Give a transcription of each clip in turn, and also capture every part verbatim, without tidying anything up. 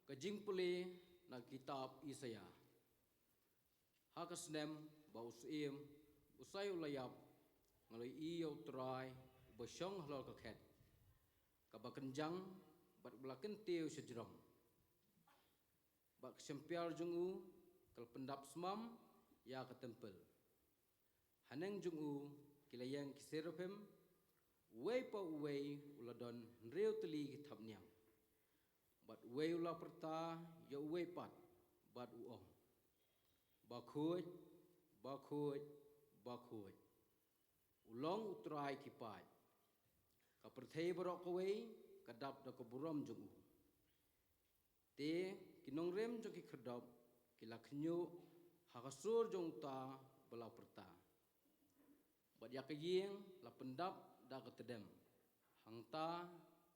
Ka jingpule na kitab Isaiah. Ha ka snem ba u syiem Usai u la ïap, nga la ïohi ïa U Trai uba shong halor ka khet kaba kynjang bad uba la kyntiew sha jrong. Bad ka shympiar jong u ka la pyndap smam ïa ka templ. Haneng jong u ki la ïeng ki seraphim, uwei pa uwei u la don hynriew tylli ki thapniang. Bad uwei u la pyrta ïa uwei pat, bad u ong: Bakhuid, bakhuid, bakhuid, u long U Trai ki paid. Ka pyrthei baroh kawei ka dap da ka burom jong u. Te ki nongrim jong ki khyrdop ki la khñiuh ha ka sur jong uta ba la pyrta. Bad ïa ka ïing la pyndap da ka tdem. Hangta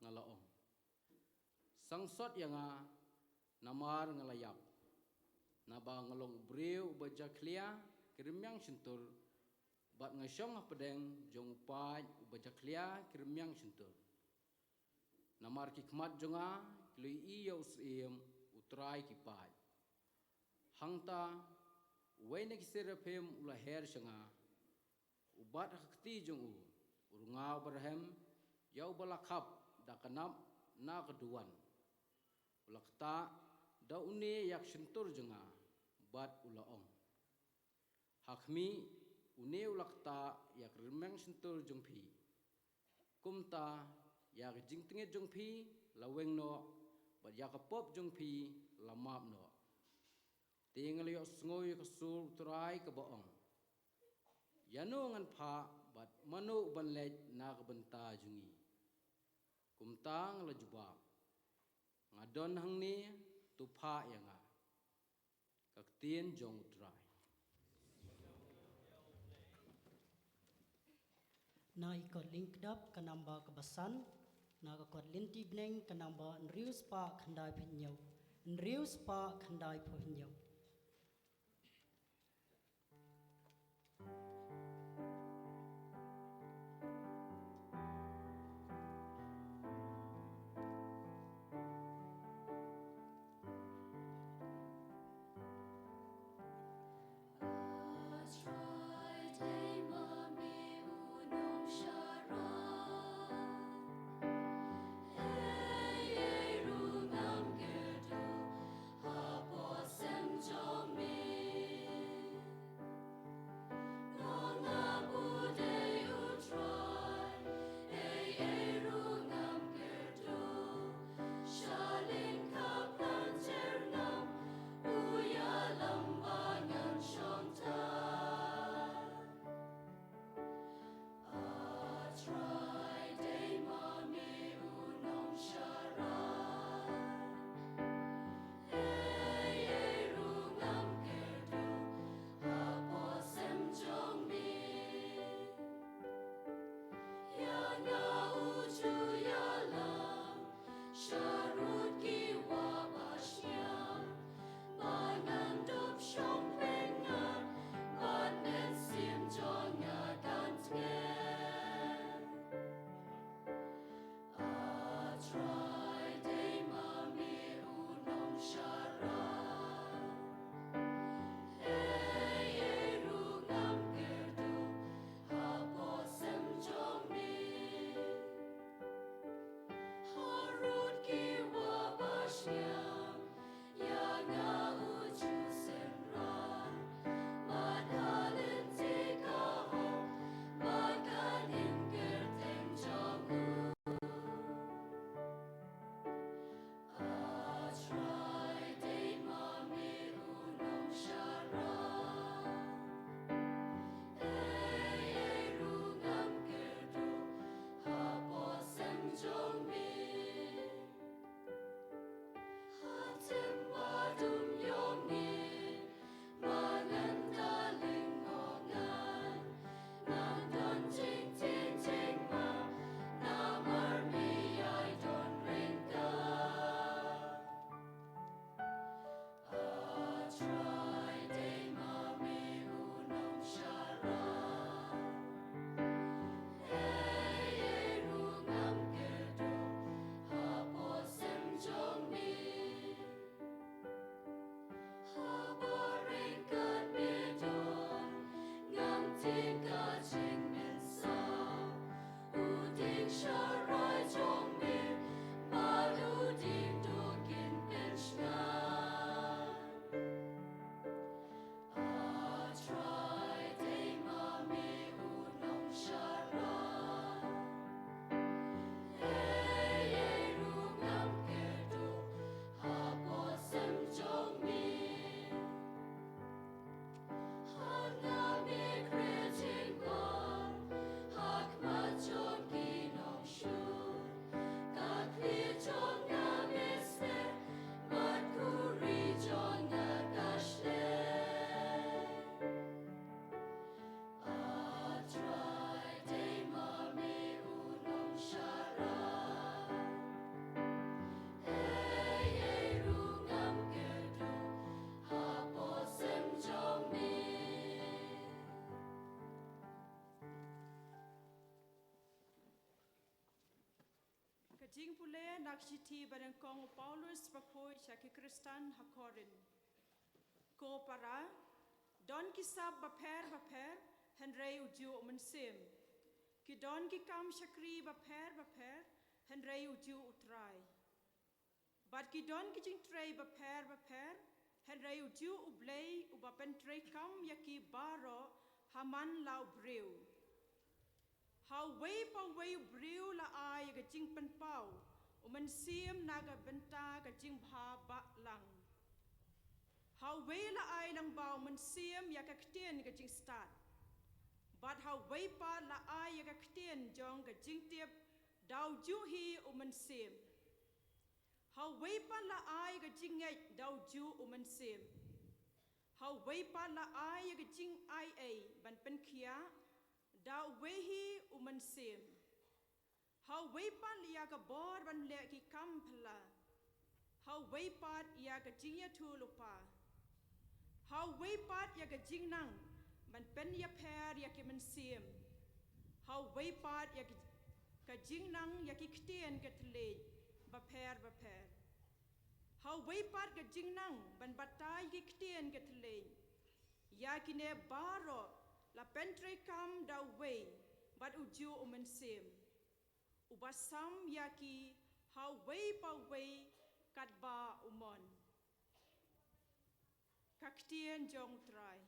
nga la ong: Sangsot ïa nga, namar nga la ïap. Naba nga long u briew uba jakhlia ki rmiang shyntur, bad nga shong hapdeng jong u paid uba jakhlia ki rmiang shyntur. Namar ki khmat jong nga ki la ïohi ïa u syiem U Trai ki paid. Hangta uwei na ki seraphim u la her sha nga, u bat ha ka kti jong u u rnga uba rhem ïa uba la khap da ka nap na ka duwan. U la ktah da une ïa ka shyntur jong nga, bad u la ong: Ha khmih, une u la ktah ïa ka rmiang shyntur jong phi. Kumta ïa ka jingtngit jong phi la weng noh, bad ïa ka pop jong phi la map noh. Te nga la ïohsngew ïa ka sur U Trai kaba ong: Ïano ngan phah, bad mano uban leit na ka bynta jong ngi? Kumta nga la jubab: Nga don hangne, to phah ïa nga. Ka ktien jong U Trai. Na i kot lyngkdap ka namba kaba san, na ka kot lynti bneng ka namba hynriew spah khyndai phew hynñiew, hynriew spah khyndai phew hynñiew. Jingpule na ka shithi ba nyngkong u Paulus bakhuid sha ki Khristan ha Korinth. Ko para, don ki sap bapher bapher, hynrei u juh u Mynsiem. Ki don ki kam shakri bapher bapher, hynrei u juh u Trai. Bad ki don ki jingtrei bapher bapher, hynrei u juh u Blei uba pyntreikam ïa ki baroh ha man la u briew. Ha uwei pa uwei u briew la ai ïa ka jingpynpaw u Mynsiem na ka bynta ka jingbha bak lang. Ha uwei la ai lang ba u Mynsiem ïa ka ktien ka jingstad. Bad ha uwei pat la ai ïa ka ktien jong ka jingtip da u juh hi u Mynsiem. Ha uwei pat la ai ka jingngeit da u juh u Mynsiem. Ha uwei pat la ai ïa ka jingai ei ban pynkhiah da uwei hi u Mynsiem. Ha uwei pat ïa ka bor ban leh ki kam phylla. Ha uwei pat ïa ka jingïathuhlypa. Ha uwei pat ïa ka jingnang ban pynïapher ïa ki mynsiem. Ha uwei pat ïa ka, ka jingnang ïa ki ktien ka thylliej bapher bapher. Ha uwei pat ka jingnang ban batai ki ktien ka thylliej. Ïa kine baroh la pyntreikam da uwei bad u juh u Mynsiem, uba sam ïa ki ha uwei pa uwei katba u mon. Ka ktien jong u Trai.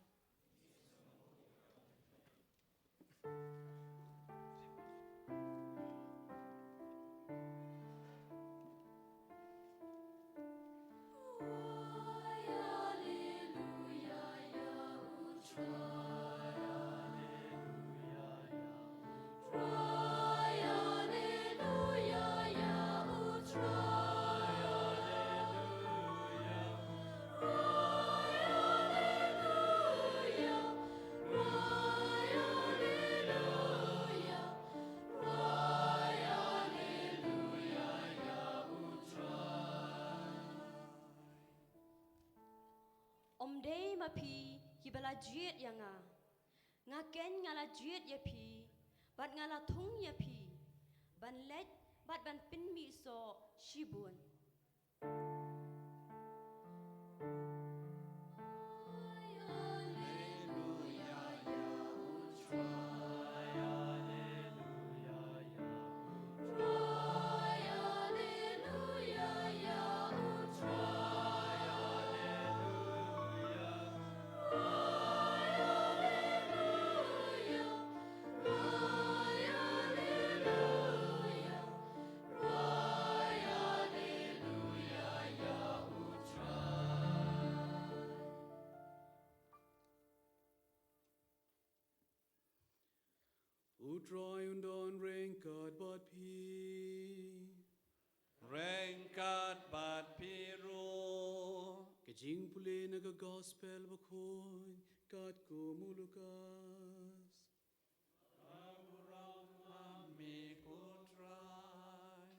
Ym dei ma phi kiba la jied ïa nga. Nga kein nga la jied ïa phi, bad nga la thung ïa phi, ban leit bad ban pynmih soh shibun. U Trai un don ryngkat bad phi. Ryngkat bad phi ruh. Ka jingpule na ka Gospel bakhuid katkum u Lukas. Ka burom ma me ko Trai.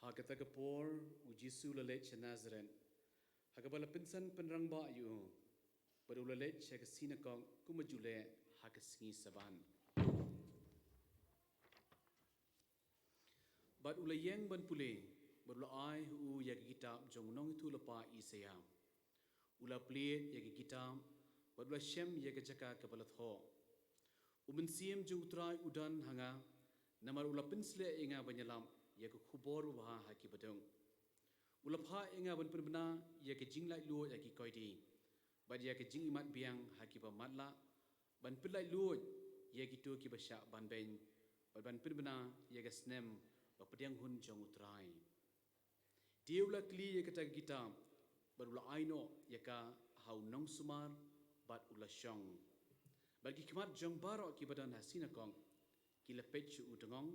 Ha kata ka por, u Jisu u la leit sha Nasaret, ha kaba la pynsan pynrangbah ïa u, bad u la leit sha ka sinagog kumba ju leh ha ka sngi Sabbath. Bad u la ïeng ban pule, bad u la ai ha u ïa ka kitab jong u nongïathuhlypa Isaïah. U la plied ïa ka kitab, bad u la shem ïa ka jaka kaba la thoh. U Mynsiem jong u Trai u don ha nga, namar u la pynsleh ïa nga ban ïalap ïa ka khubor babha ha ki baduk. U la phah ïa nga ban pynbna ïa ka jinglaitluid ha ki koidi, bad ïa ka jingïamat biang ha kiba matlah, ban pynlaitluid ïa kito kiba shah banbeiñ, bad ban pynbna ïa ka snem ba pdiang hun jong u Trai. Te u la kli ïa kata ka kitab, bad u la ai noh ïa ka ha u nongsumar, bad u la shong. Bad ki khmat jong baroh kiba don ha sinagog ki la peit sha u dngong,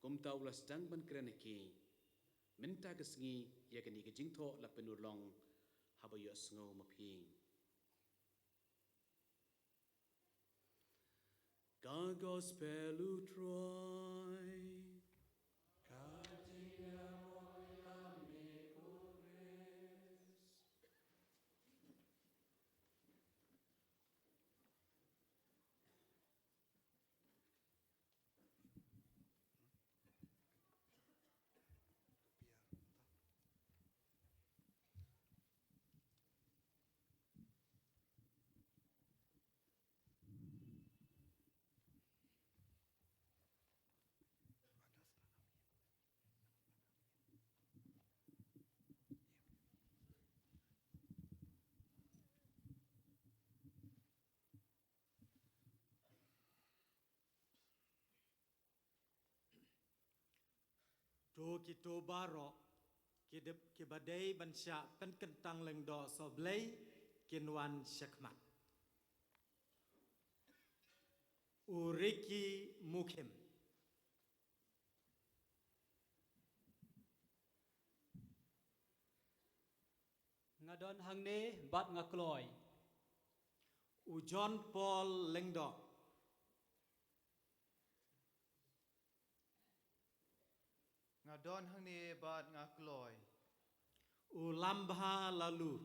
kumta u la sdang ban kren ha ki. Mynta ka sngi ïa kane ka jingthoh la pynurlong haba ïohsngew ma phi. Ka Gospel u Trai. To kito baroh ki dep ki ba dei ban shah pynkyntang lyngdoh sohblei kin wan shakhmat. U Ricky Mukhim. Nga don hangne bad nga kloi. U John Paul Lyngdoh. Nga don hangne bad nga kloi. U Lambha Lalu.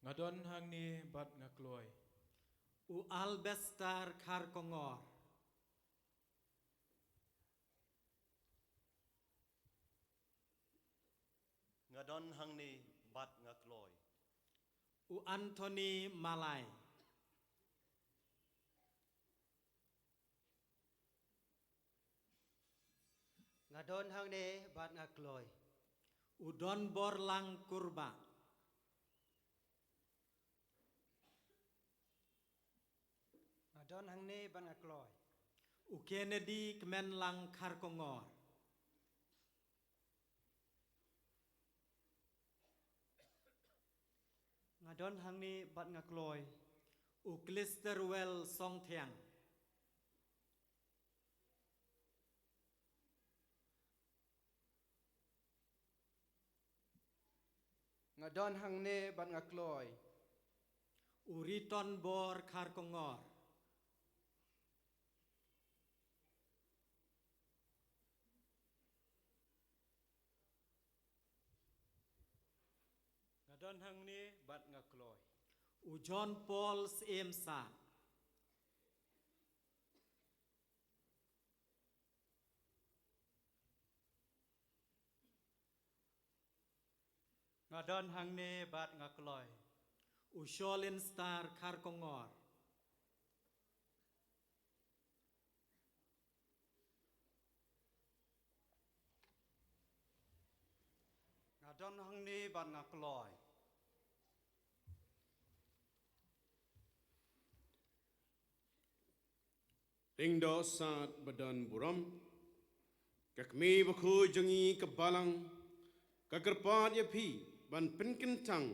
Nga don hangne bad nga kloi. U Albester Kharkongor. Nga don hangne bad nga kloi. U Anthony Malai. Nga don hangne bad nga kloi. U Donborlang Kurbah. Nga don hangne bad nga kloi. U Kennedy Kmenlang Kharkongor. Nga don hangne bad nga kloi. U Klisterwell Songthiang. Nga don hangne bad nga kloi. U Riton Bor Kharkongor. Nga don hangne bad nga kloi. U John Paul Syiem Sah. Nga don hangne bad nga kloi. U Sholin Star Kharkongor. Nga don hangne bad nga kloi. Lyngdoh Sad ba don burom. Ka Kmie bakhuid jong ngi ka Balang ka kyrpad ïa phi ban pynkyntang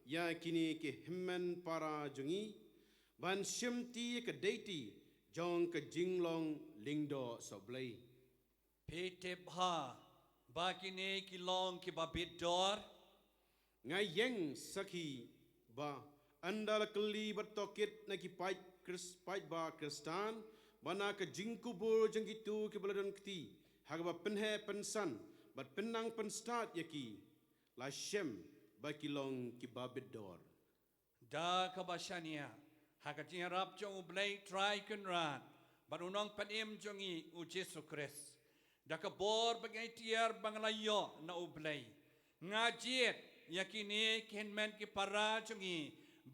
ïa kine ki hynmen para jong ngi ban shimti ïa ka deiti jong ka jinglong lyngdoh sohblei. Phi tip bha ba kine ki long kiba bit dor. Nga ïeng sakhi ba ynda la kylli bad tohkit na ki paid Khrist, paidbah Khristan, ba na ka jingkubur jong kito kiba la don kti, ha kaba pynheh pynsan bad pynnang pynstad ïa ki, la shem ba ki long kiba bit dor. Da kaba shaniah ha ka jingïarap jong U Blei Trai Kynrad bad U Nongpynim jong ngi U Jisu Khrist, da ka bor ba ngi tiar ba nga la ïoh na U Blei, nga jied ïa kine ki hynmen ki para jong ngi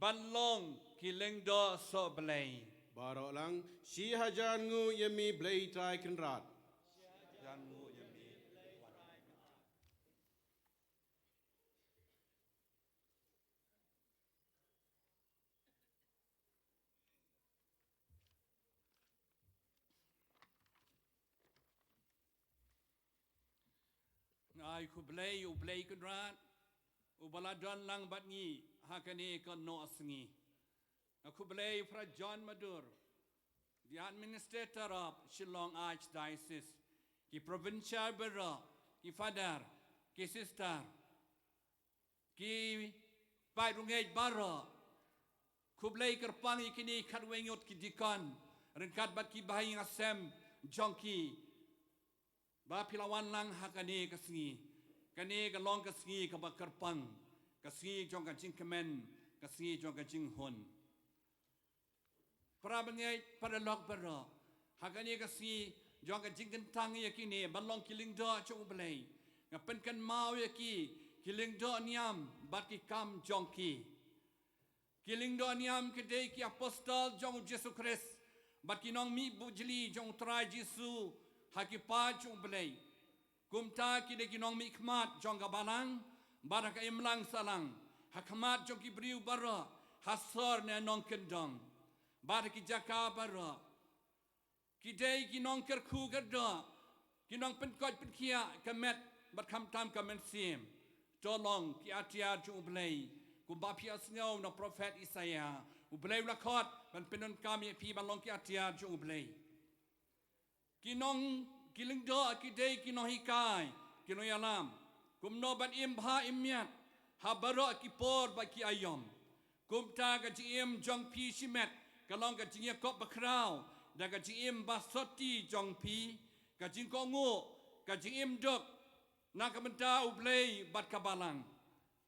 ban long ki lyngdoh sohblei. Baroh lang, shi hajar nguh ïa me Blei Trai Kynrad. Shi hajar nguh ïa me Blei Trai Kynrad. Nga ai khublei ïa U Blei Kynrad uba la don lang bad ngi ha kane ka nohsngi. Nga khublei ïa u Phadar John Madur, the administrator of Shillong Archdiocese, ki provincial baroh, ki phadar, ki sister, ki paid rangeit baroh. Khublei kyrpang ïa kine khatwei ngut ki deacon ryngkat bad ki bahaïing hasem jong ki, ba phi la wan lang ha kane ka sngi. Kane ka long ka sngi kaba kyrpang, ka sngi jong ka jingkmen, ka sngi jong ka jinghun. Para bangeit, para lok baroh, ha kane ka sngi jong ka jingkyntang ïa kine ban long ki lyngdoh jong U Blei, nga pynkynmaw ïa ki, ki lyngdoh niam bad ki kam jong ki. Ki lyngdoh niam ki dei ki apostol jong U Jisu Khrist bad ki nongmihbujli jong U Trai Jisu ha ki paid jong U Blei. Kumta ki dei ki nongmihkhmat jong ka Balang bad ha ka imlang sahlang, ha khmat jong ki briew baroh, ha sor ne nongkyndong, bad ha ki jaka baroh. Ki dei ki nongkyrkhu kyrdoh, ki nongpynkoit pynkhiah ka met bad khamtam ka mynsiem. To long ki atiar jong U Blei, kumba phi ïohsngew na u prophet Isaiah. U Blei u la khot ban pyndonkam ïa phi ban long ki atiar jong U Blei. Ki nong, ki lyngdoh ki dei ki nonghikai, ki nongïalam. Kumno ban im bha im miat ha baroh ki por bad ki aïom. Kumta ka jingim jong phi shimet ka long ka jingïakop bakhraw da ka jingim ba soti jong phi, ka jingkohnguh, ka jingim duk na ka bynta U Blei bad ka balang.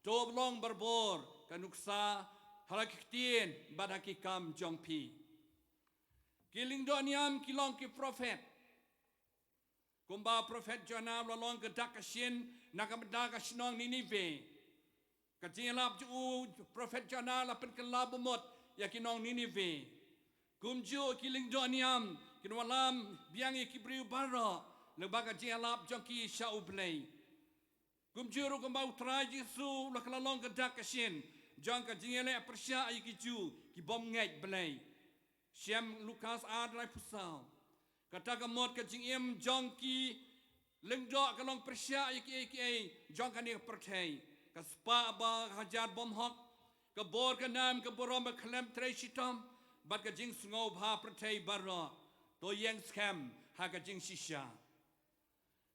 To long barabor ka nuksa ha la ki ktien bad ha ki kam jong phi. Ki lyngdoh niam ki long ki prophet. Kumba u prophet Jonah u la long ka dak ka shin na ka bynta ka shnong Nineveh. Ka jingïalap jong u prophet Jonah la pynkylla bamut ïa ki nong Nineveh. Kumjuh ki lyngdoh niam kin wallam biang ïa ki briew baroh lyngba ka jingïalap jong ki sha U Blei. Kumjuh ruh kumba u Trai Jisu u la kylla long ka dak ka shin jong ka jingïaleh pyrshah ïa ki Jiw ki bym ngeit Blei. Shem Lukas ar laiphew saw. Kata ka mut ka jingim jong ki lyngdoh ka long pyrshah ïa kiei kiei jong kane ka pyrthei. Ka spah ba hajar bymhok, ka bor ka nam ka burom ba khlem trei shitom, bad ka jingsngewbha pyrthei baroh. To ïeng skhem ha ka jingshisha.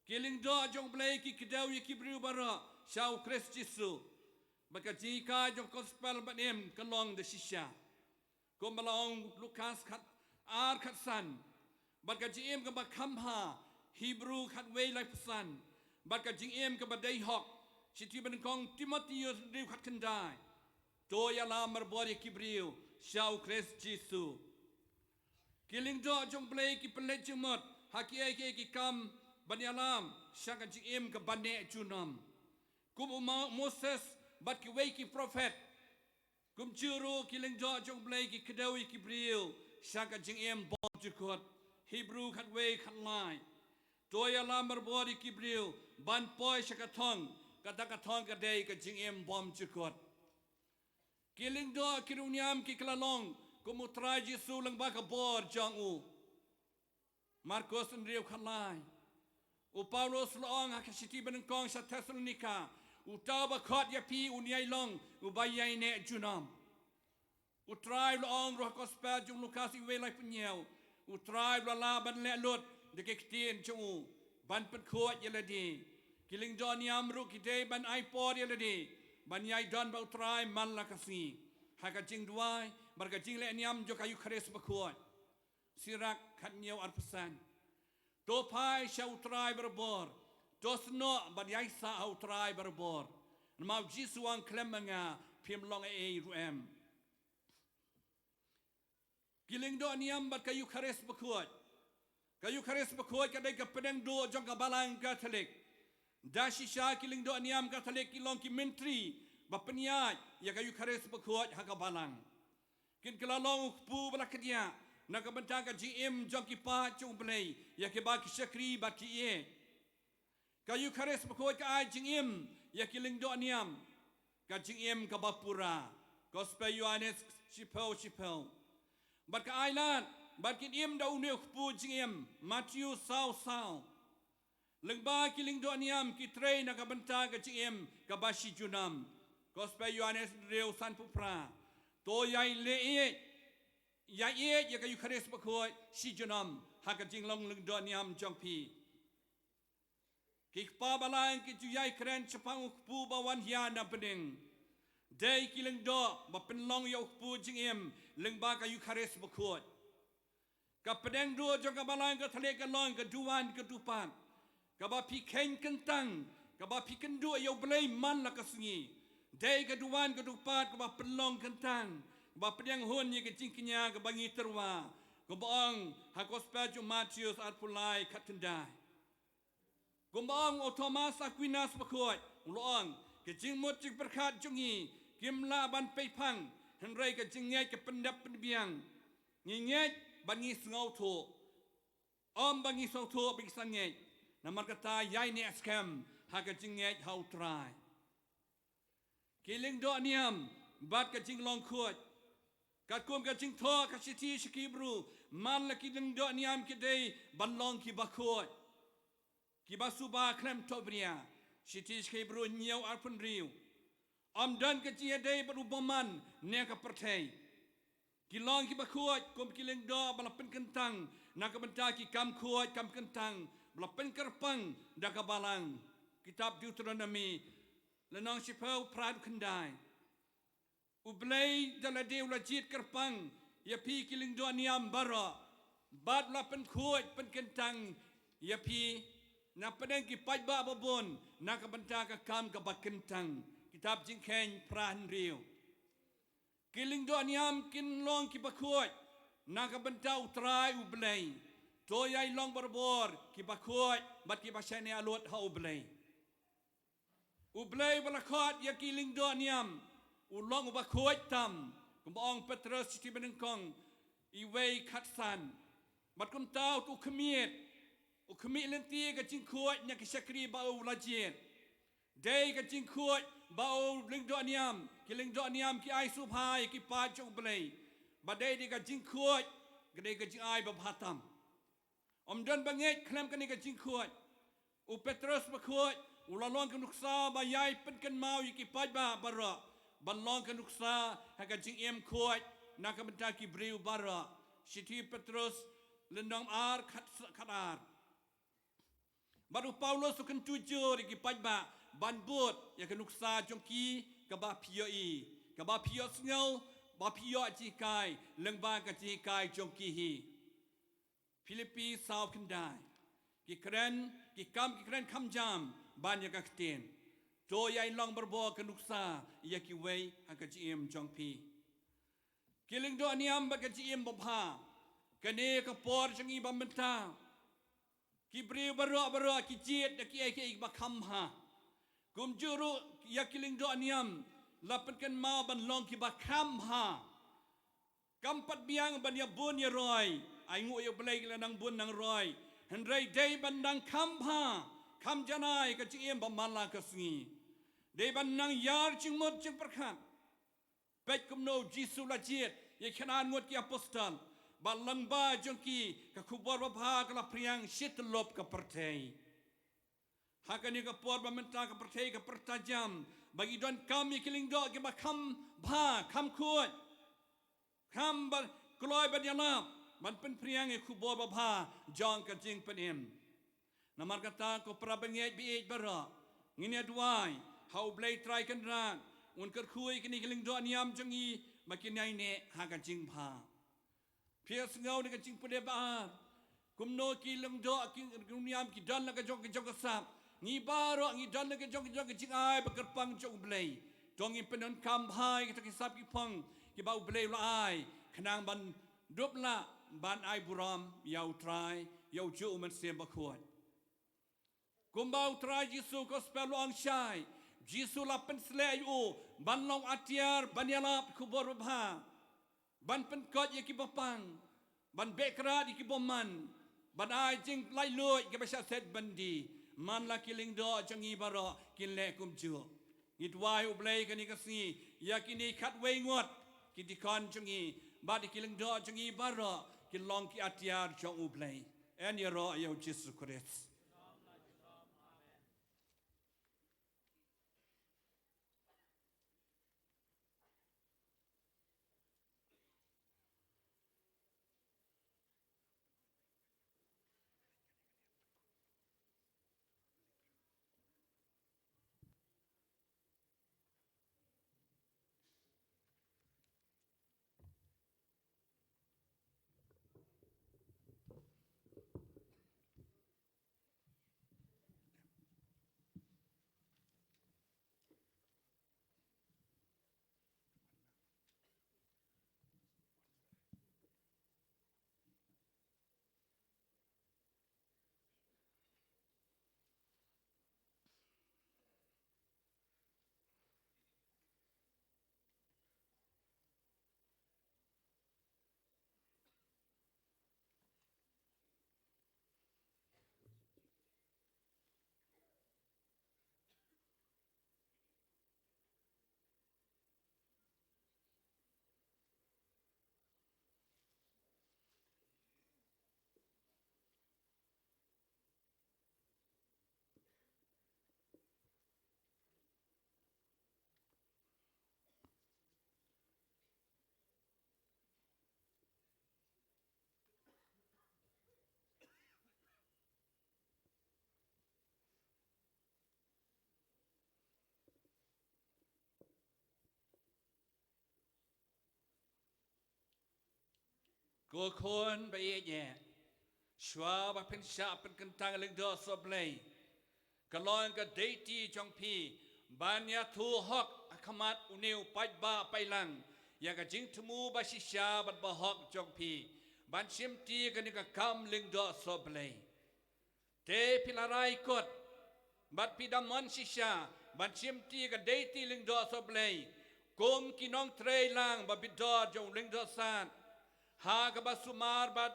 Ki lyngdoh jong U Blei ki kdew ïa ki briew baroh sha u Khrist Jisu. Bad ka jinghikai jong ka gospel banim ka long da shisha. Kumba la ong Lukas khat ar khat san. Bad ka jingim kaba kham bha, Hebru khat wei laiphew san. Bad ka jingim kaba dei hok, Shithi Banyngkong Timotheus hynriew khat khyndai. To ïalam marabor ïa ki briew sha u Khrist Jisu. Ki lyngdoh jong U Blei ki pynleit jingmut ha kiei kiei ki kam ban ïalam sha ka jingim kaba neh junom. Kum u Ma-, Moses bad kiwei ki prophet. Kumjuh ruh ki lyngdoh jong U Blei ki kdew ïa ki briew sha ka jingim bymjukut. Hebru khat wei khat lai. To ïalam marabor ïa ki briew ban poi sha ka thong, kata ka thong ka dei ka jingim bymjukut. Ki lyngdoh ki riewniam ki kylla long kum u Trai Jisu lyngba ka bor jong u. Markos hynriew khat lai. U Paulus u la ong ha ka Shithi Banyngkong sha Thessalonika, uta uba khot ïa phi un ïai long uba ïai neh junom. U Trai u la ong ruh ha ka gospel jong u Lukas wei laiphew hynñiew, u Trai u la lah ban leh lut da ki ktien jong u ban pynkhuid ïa lade. Ki lyngdoh niam ruh ki dei ban ai por ïa lade ban ïai don bad u Trai man la ka sngi ha ka jingduwai bad ka jingleh niam jong ka Eukharist bakhuid. Sirak khat hynñiew arphew san. To phai sha u Trai barabor. To snoh bad ïaisah ha u Trai barabor. Namar u Jisu u ong khlem ma nga phim long ei ei ruh em. Ki lyngdoh niam bad ka Eukharist bakhuid. Ka Eukharist bakhuid ka dei ka pdeng duh jong ka Balang Katholik. Da shisha ki lyngdoh niam Katholik ki long ki myntri ba pynïaid ïa ka Eukharist bakhuid ha ka balang. Kin kylla long u kpu ba la kdiah na ka bynta ka jingim jong ki paid jong U Blei ïa kiba ki shakri bad ki ïeit. Ka Eukharist bakhuid ka ai jingim ïa ki lyngdoh niam, ka jingim kaba pura. Gospel Ïoannis shiphew shiphew. Bad ka ai lad ba kin im da une u kpu jingim, Mathaios saw saw. Lyngba ki lyngdoh niam ki trei na ka bynta ka jingim kaba shi junom. Gospel Ïoannis hynriew sanphew phra. To ïai leh ïeit, ïai ïeit ïa ka Eukharist bakhuid shi junom ha ka jinglong lyngdoh niam jong phi. Ki kpa balang ki ju ïai kren shaphang u kpu ba wan hia na bneng. Dei ki lyngdoh ba pynlong ïa u kpu jingim lyngba ka Eukharist bakhuid. Ka pdeng duh jong ka Balang Katholik ka long ka duwan ka dupat kaba phi kheiñ kyntang, kaba phi kynduh ïa U Blei man la ka sngi. Dei ka duwan ka dupat kaba pynlong kyntang, kaba pdiang hun ïa ka jingkñia kaba ngi tyrwa, kaba ong ha Gospel jong u Mathaios arphew lai khat khyndai. Kumba ong u Thomas Aquinas bakhuid, u la ong, ka jingmut jingpyrkhat jong ngi kim lah ban pei phang, hynrei ka jingngeit ka pyndep pynbiang. Ngi ngeit bad ngi sngewthuh. Ym ba ngi sngewthuh ba ngi sa ngeit. Namar kata ïai neh skhem ha ka jingngeit ha u Trai. Ki lyngdoh niam bad ka jinglong khuid. Katkum ka jingthoh ka shithi sha ki Hebru, Man la ki lyngdoh niam ki dei ban long ki bakhuid, ki basuba khlem thohbria. Shithi sha ki Hebru hynñiew arphew hynriew. Ym don ka jingïadei bad u bymman ne ka pyrthei. Ki long ki bakhuid kum ki lyngdoh ba la pynkyntang na ka bynta ki kam khuid kam kyntang ba la pynkyrpang da ka balang. Kitab Deuteronomi lynnong shiphew, phra khyndai. U Blei da lade u la jied kyrpang ïa phi ki lyngdoh niam baroh, bad u la pynkhuid pynkyntang ïa phi na pdeng ki paidbah babun na ka bynta ka kam kaba kyntang. Kitab Jingkheiñ phra hynriew. Ki lyngdoh niam kin long ki bakhuid na ka bynta U Trai U Blei. To ïa long barabor ki bakhuid bad ki bashaniah lut ha U Blei. U Blei ba la khot ïa ki lyngdoh niam u long u bakhuid tam, kumba ong Petros shithi banyngkong iwei khatsan. Bad kumta u khmih, u khmih lynti ka jingkhuid na ki shakri ba u la jied. Dei ka jingkhuid ba u lyngdoh niam, ki lyngdoh niam ki ai sngewbha ïa ki paid jong U Blei. Ba dei, dei ka jingkhuid, ka dei ka jingai babha tam. Ym don ba ngeit khlem kane ka jingkhuid. U Petros bakhuid u la long ka nuksa ba ïai pynkynmaw ïa ki paidbah baroh ban long ka nuksa ha ka jingim khuid na ka bynta ki briew baroh. Shithi Petros lynnong ar khat, khat ar. Bad u Paulus u kyntu jur ïa ki paidbah ban bud ïa ka nuksa jong ki kaba phi ïohi, kaba phi ïohsngew, ba phi ïoh jinghikai lyngba ka jinghikai jong ki hi. Philippi saw khyndai. Ki kren, ki kam, ki kren kham jam ban ïa ka ktien. To ïai long barabor ka nuksa ïa kiwei ha ka jingim jong phi. Ki lyngdoh niam bad ka jingim babha. Kane ka por jong ngi ba mynta, ki briew baroh baroh ki jied da kiei kiei ba kham bha. Kumjuh ruh ïa ki lyngdoh niam la pynkynmaw ban long kiba kham bha. Kam pat biang ban ïa bun ïa roi. Ai nguh ïa U Blei ki la nang bun nang roi. Hynrei dei ban nang kham bha, kham janai ka jingim ba man la ka sngi. Dei ban nang ïar jingmut jingpyrkhat. Peit kumno U Jisu la jied ïa ki khynnah ngut ki apostol, ba lyngba jong ki ka khubor babha ka la phriang shi tyllup ka pyrthei. Ha kane ka por ba mynta ka pyrthei ka pyrta jam ba ngi donkam ïa ki lyngdoh kiba kham bha, kham khuid, kham ba kloi ban ïalap ban pynphriang ïa ka khubor babha jong ka jingpynim. Namar kata ko para bangeit baieit baroh, ngin ïa duwai ha U Blei Trai Kynrad un kyrkhu ïa kine ki lyngdoh niam jong ngi ba kin ïaineh ha ka jingbha. Phi sngew na ka jingpule ba ar kumno ki lyngdoh ki lyngdoh niam ki don la ka jong ka jong ka sap. Ngi baroh ngi don la ka jong ka jong ka jingai ba kyrpang jong U Blei. To ngin pyndonkam bha ïa kita ki sap ki phong kiba U Blei u la ai khnang ban dup lah ban ai burom ïa U Trai, ïa U Jisu U Mynsiem Bakhuid. Kumba U Trai Jisu, Gospel u ong shai, Jisu la pynsleh ïa u ban long atiar ban ïalap khubor babha, ban pynkhiah ïa kiba pang, ban beh krad ïa ki bymman, ban ai jinglaitluid ïa kiba shah set byndi. Man la ki lyngdoh jong ngi baroh kin leh kumjuh. Ngi duwai U Blei kane ka sngi ïa kine khatwei ngut ki dikon jong ngi bad ïa ki lyngdoh jong ngi baroh kin long ki atiar jong U Blei. Yn ïaroh ïa U Jisu Khrist. Ko khun ba ïeit, shuwa ba phin shah pynkyntang lyngdoh soh Blei, ka long ka deiti jong phi ban ïathuh hok ha khmat une u paidbah paidlang ïa ka jingthmu ba shisha bad ba hok jong phi ban shimti kane ka kam lyngdoh soh Blei. Te phi la rai kut bad phi da mon shisha ban shimti ka deiti lyngdoh soh Blei kum ki nongtrei lang ba bit dor jong u lyngdoh sad, ha kaba sumar bad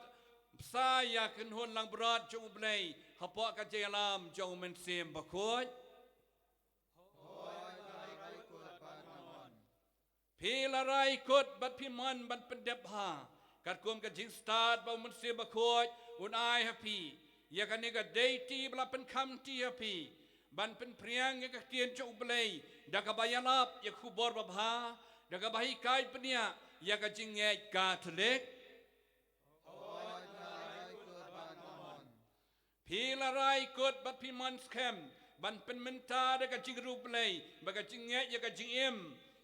bsa ïa ka kynhun langbrot jong U Blei hapoh ka jingïalam jong U Mynsiem Bakhuid. Phi la rai kut bad phi mon ban pyndep bha katkum ka jingstad ba U Mynsiem Bakhuid un ai ha phi ïa kane ka deiti ba la pynkham ti ha phi ban pynphriang ïa ka ktien jong U Blei da kaba ïalap ïa ka khubor babha, da kaba hikai bniah ïa ka jingngeit Katholik. Phi la rai kut bad phi mon skhem ban pynmynta da ka jingriewblei bad ka jingngeit ïa ka jingim,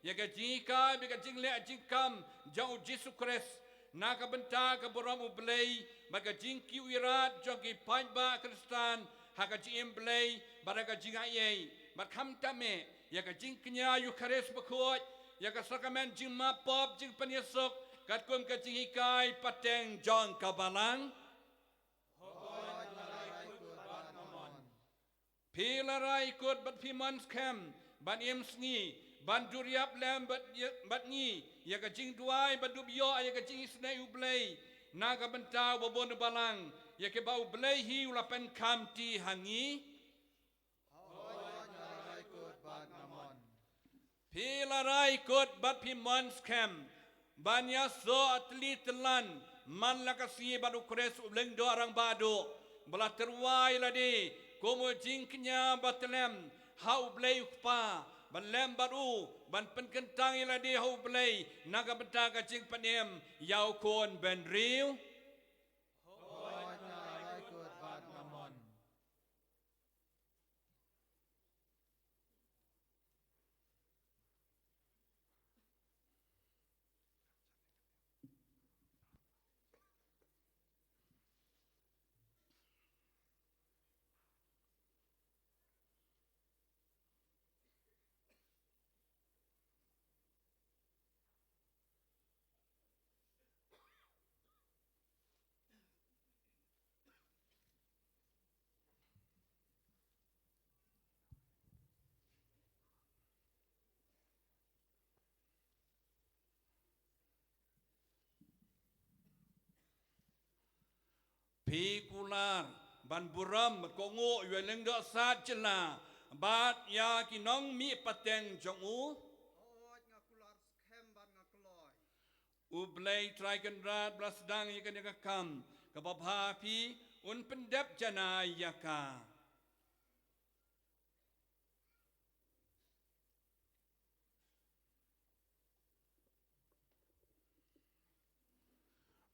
ïa ka jinghikai bad ka jingleh jingkam jong U Jisu Khrist na ka bynta ka burom U Blei bad ka jingkiew ïarap jong ki paidbah Khristan ha ka jingim Blei bad ha ka jingaiei, bad khamtam eh ïa ka jingkñia Eukharist Bakhuid, ïa ka sakramen jingmap pop jingpynïasuk katkum ka jinghikai pateng jong ka Balang. Phi la rai kut bad phi mon skhem ban im sngi ban dur ïap lem bad, bad ngi ïa ka jingduwai bad dup ïoh ïa ka jingisynei U Blei na ka bynta uba bun u Balang, ïa kiba U Blei hi u la pynkham ti ha ngi. Phi la rai kut bad phi mon skhem ban ïasoh tylli tyllan man la ka sngi bad U Khrist u lyngdoh rangbah duh ba la tyrwa ïa lade kum u jingkñia ba tyllem ha U Blei U Kpa, ban lem bad u ban pynkyntang ïa lade ha U Blei na ka bynta ka jingpynim ïa u Khun bynriew. Phi kular ban burom bad kohnguh ïa u lyngdoh sad jylla bad ïa ki nongmih pateng jong u. Hooid, nga kular skhem bad nga kloi. U Blei Trai Kynrad ba la sdang ïa kane ka kam kaba bha ha phi un pyndep janai ïa ka.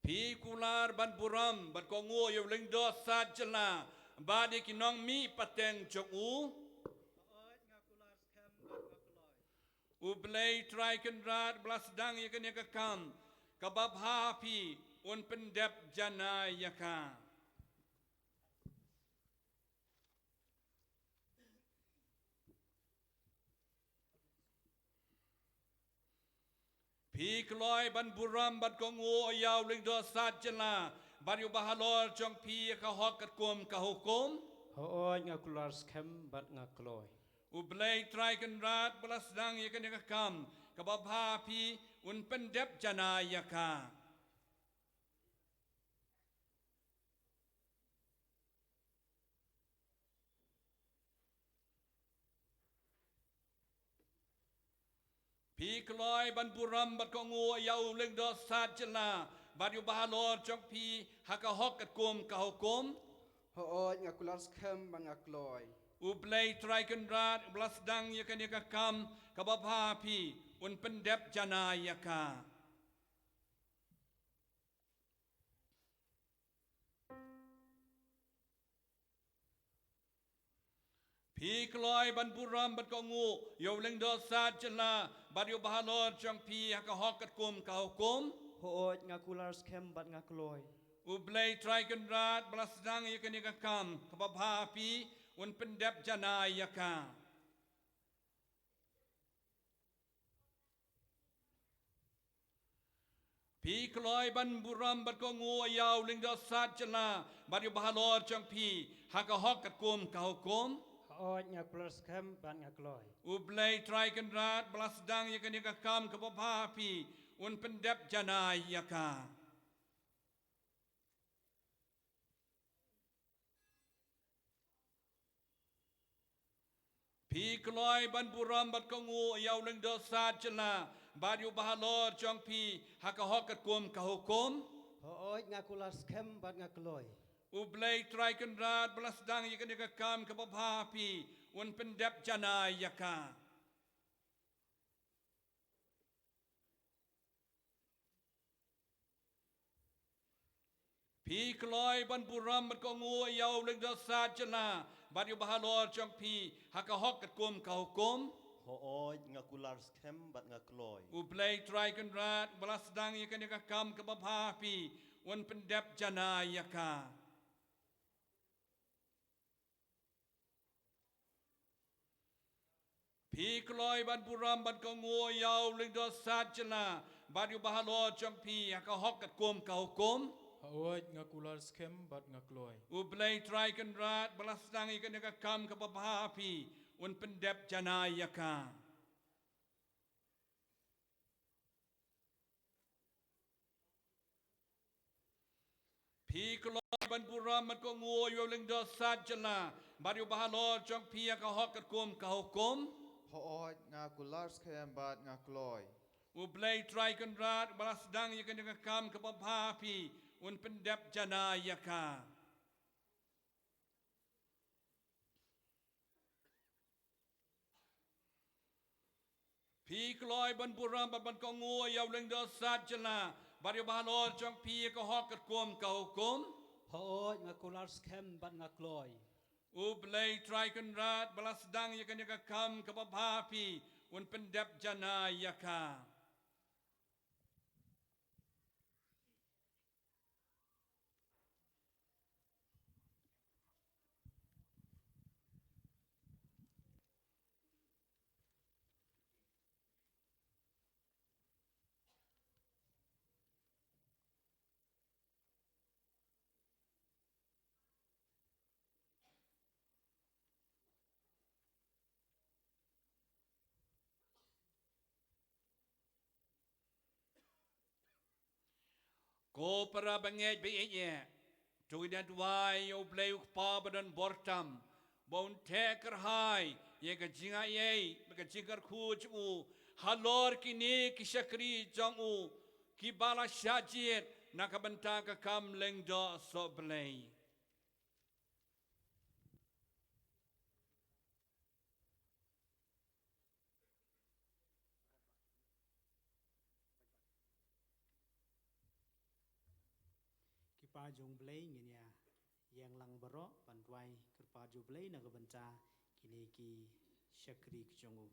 Phi kular ban burom bad kohnguh ïa u lyngdoh sad jylla bad ïa ki nongmih pateng jong u. Hooid, nga kular skhem bad nga kloi. U Blei Trai Kynrad ba la sdang ïa kane ka kam kaba bha ha phi un pyndep janai ïa ka. Phi kloi ban burom bad kohnguh ïa u lyngdoh sad jylla bad ïa u bahalor jong phi ha ka hok katkum ka hukum. Hooid, nga kular skhem bad nga kloi. U Blei Trai Kynrad ba la sdang ïa kane ka kam kaba bha ha phi un pyndep janai ïa ka. Phi kloi ban burom bad kohnguh ïa u lyngdoh sad jylla bad ïa u bahalor jong phi ha ka hok katkum ka hukum. Hooid, nga kular skhem bad nga kloi. U Blei Trai Kynrad ba la sdang ïa kane ka kam kaba bha ha phi un pyndep janai ïa ka. Phi kloi ban burom bad kohnguh ïa u lyngdoh sad jylla bad ïa u bahalor jong phi ha ka hok katkum ka hukum. Hooid, nga kular skhem bad nga kloi. U Blei Trai Kynrad ba la sdang ïa kane ka kam kaba bha ha phi, un pyndep janai ïa ka. Phi kloi ban burom bad kohnguh ïa u lyngdoh sat jylla bad ïa u bahalor jong phi ha ka hok katkum ka hukum. Hooid, nga kular skhem bad nga kloi. U Blei Trai Kynrad ba la sdang ïa kane ka kam kaba bha ha phi, un pyndep janai ïa ka. Phi kloi ban burom bad kohnguh ïa u lyngdoh sat jylla bad ïa u bahalor jong phi ha ka hok katkum ka hukum. Hooid, nga kular skhem bad nga kloi. U Blei Trai Kynrad ba la sdang ïa kane ka kam kaba bha ha phi, un pyndep janai ïa ka. Phi kloi ban burom bad kohnguh ïa u lyngdoh sat jylla bad ïa u bahalor jong phi ha ka hok katkum ka hukum. Hooid, nga kular skhem bad nga kloi. U Blei Trai Kynrad ba la sdang ïa kane ka kam kaba bha ha phi, un pyndep janai ïa ka. Phi kloi ban burom bad kohnguh ïa u lyngdoh sat jylla bad ïa u bahalor jong phi ha ka hok katkum ka hukum. Hooid, nga kular skhem bad nga kloi. U Blei Trai Kynrad ba la sdang ïa kane ka kam kaba bha ha phi, un pyndep janai ïa ka. Phi kloi ban burom bad kohnguh ïa u lyngdoh sat jylla bad ïa u bahalor jong phi ha ka hok katkum ka hukum. Hooid, nga kular skhem bad nga kloi. U Blei Trai Kynrad ba la sdang ïa kane ka kam kaba bha ha phi, un pyndep janai ïa ka. Phi kloi ban burom bad ban kohnguh ïa u lyngdoh sat jylla bad ïa u bahalor jong phi ha ka hok katkum ka hukum. Hooid, nga kular skhem bad nga kloi. U Blei Trai Kynrad ba la sdang ïa kane ka kam kaba bha ha phi, un pyndep janai ïa ka. Ko para bangeit ba ïeit, to ngin ïa duwai ïa U Blei U Kpa ba don bor tam, ba un theh kyrhai ïa ka jingaiei bad ka jingkyrkhu jong u halor kine ki shakri jong u kiba la shah jied na ka bynta ka kam lyngdoh sohblei. Ki pa jong U Blei, ngin ïa ïeng lang baroh ban duwai kyrpad ïa U Blei na ka bynta kine ki shakri ki jong u.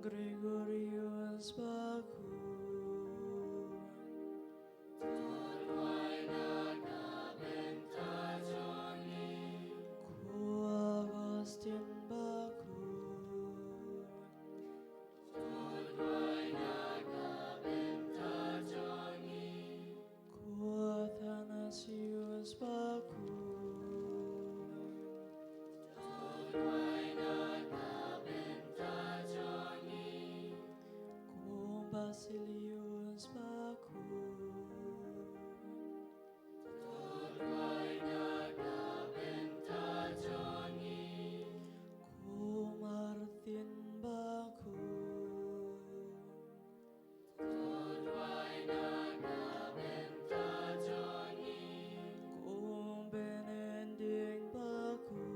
Gregorius Bakhun. To duwai na ka bynta jong ngi. Ko Augustine Bakhun. To duwai na ka bynta jong ngi. Ko Athanasius Bakhun. To duwai na ka bynta jong ngi. Ko Basilius Bakhun. To duwai na ka bynta jong ngi. Ko Martin Bakhun. To duwai na ka bynta jong ngi. Ko Benedict Bakhun.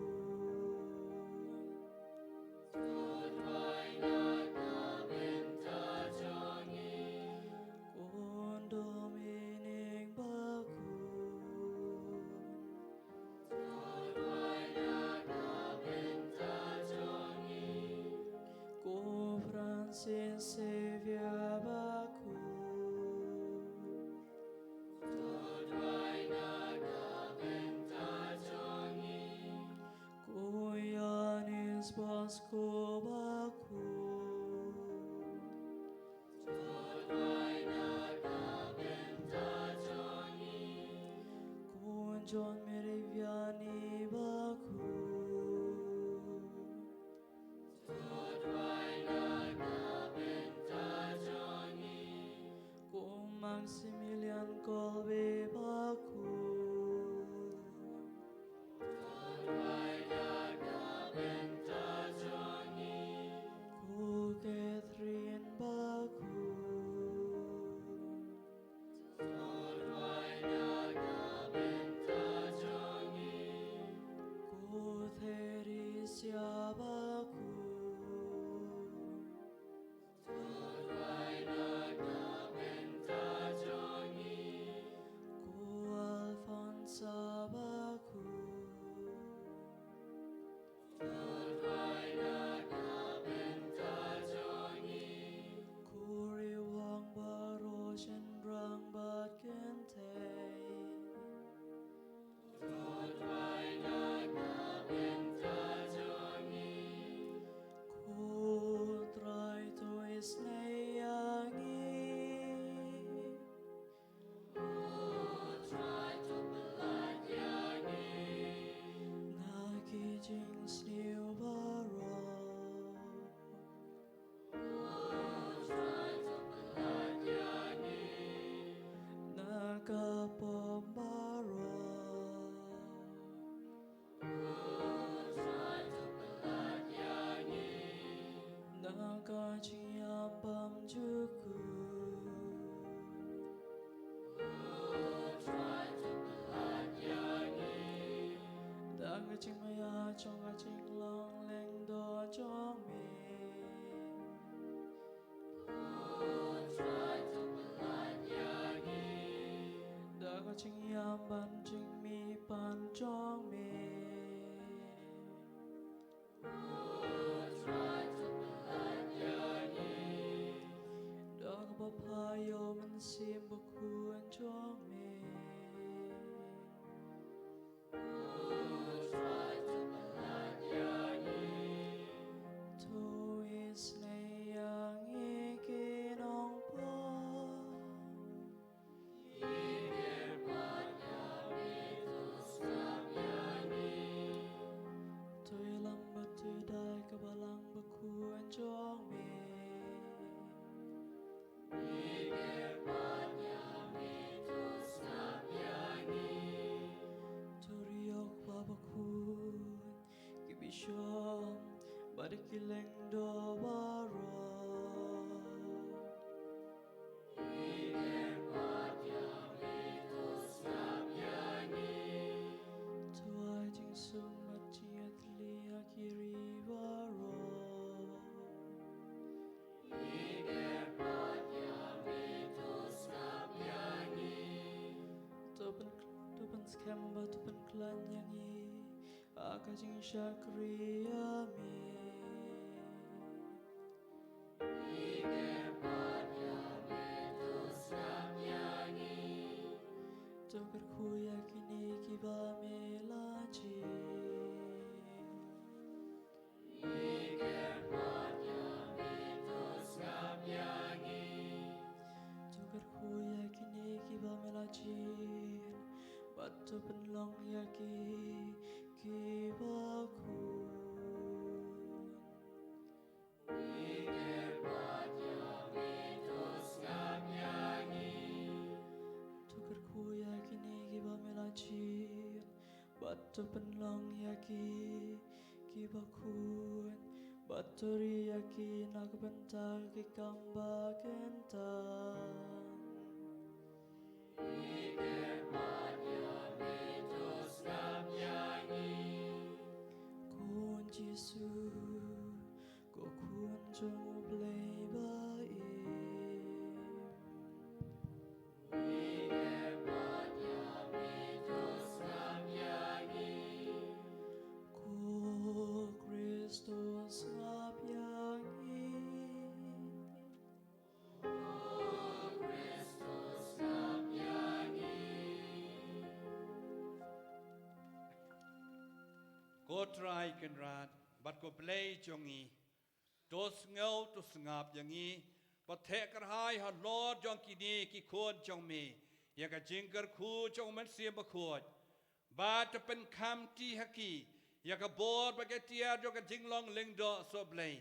To duwai na ka bynta jong ngi. Ko Dominic Bakhun. To duwai na ka bynta jong ngi. Ko Francis Xavier Bakhun. To duwai na ka bynta jong ngi. Ko Ioannis Bosco Bakhun. To duwai na ka bynta jong ngi. Ko John Mary Vianney Bakhun. To duwai na ka bynta jong ngi. Ko Maximilian Kolbe Bakhun. To duwai na ka bynta jong ngi. Ko Catherine Bakhun. To duwai na ka bynta jong ngi. Ko Theresia Bakhun. To duwai na ka bynta jong ngi. Ko Alfonsa Bakhun. To duwai na ka bynta jong ngi. Ko Riwang Baroh Shynrang bad Kynthei. To duwai na ka bynta jong ngi. Ko Trai to isynei ïa ngi. Ko Trai to pyllait ïa ngi. Na ki jingsniew baroh. Ko Trai to pyllait ïa ngi. Na ka pop baroh. Ko Trai to pyllait ïa ngi. Na ka jingïap bymjukut. Ko Trai to pyllait ïa ngi. Da ka jingmaïa jong ka jinglong lyngdoh jong me. Ko Trai to pyllait ïa ngi. Da ka jingïam bad jingmihpat jong me. Ko Trai to pyllait ïa ngi. Da kaba pha ïa u Mynsiem Bakhuid jong me. Ko Trai to pyllait ïa ngi. To isynei ïa ngi ki nongpop. Ki kyrpad ïa me, to sngap ïa ngi. To ïalam bad to ïada ïa ka Balang Bakhuid jong me. Ki kyrpad ïa me, to sngap ïa ngi. To ri ïa u Kpa Bakhuid, ki bishop bad ki lyngdoh baroh. Ki kyrpad ïa me, to sngap ïa ngi. To ai jingsuk bad jingïatylli ïa ki ri baroh. Ki kyrpad ïa me, to sngap ïa ngi. To pyn, to pynskhem bad to pynkhlaiñ ïa ngi ha ka jingshakri ïa me. To pynlong ïa ki, ki bakhun, bad to ri ïa ki na ka bynta ki kam ba kyntang. Khun Jisu, ko khun jong U Blei ba im. Ko Khrist to sngap ïa ngi. Ko Trai Kynrad bad ko Blei jong ngi, to sngew, to sngap ïa ngi, bad theh kyrhai halor jong kine ki khun jong me ïa ka jingkyrkhu jong U Mynsiem Bakhuid. Bad to pynkham kti ha ki ïa ka bor bad ka tiar jong ka jinglong lyngdoh sohblei,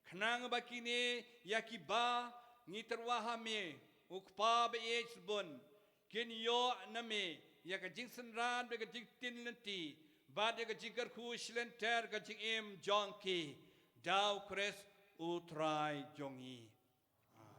khnang ba kine ïa kiba ngi tyrwa ha me, U Kpa ba ïeit sbun, kin ïoh na me ïa ka jingsynran bad ka jingktien lynti bad ïa ka jingkyrkhu shlynter ka jingim jong ki. Da U Khrist U Trai jong ngi. Amen.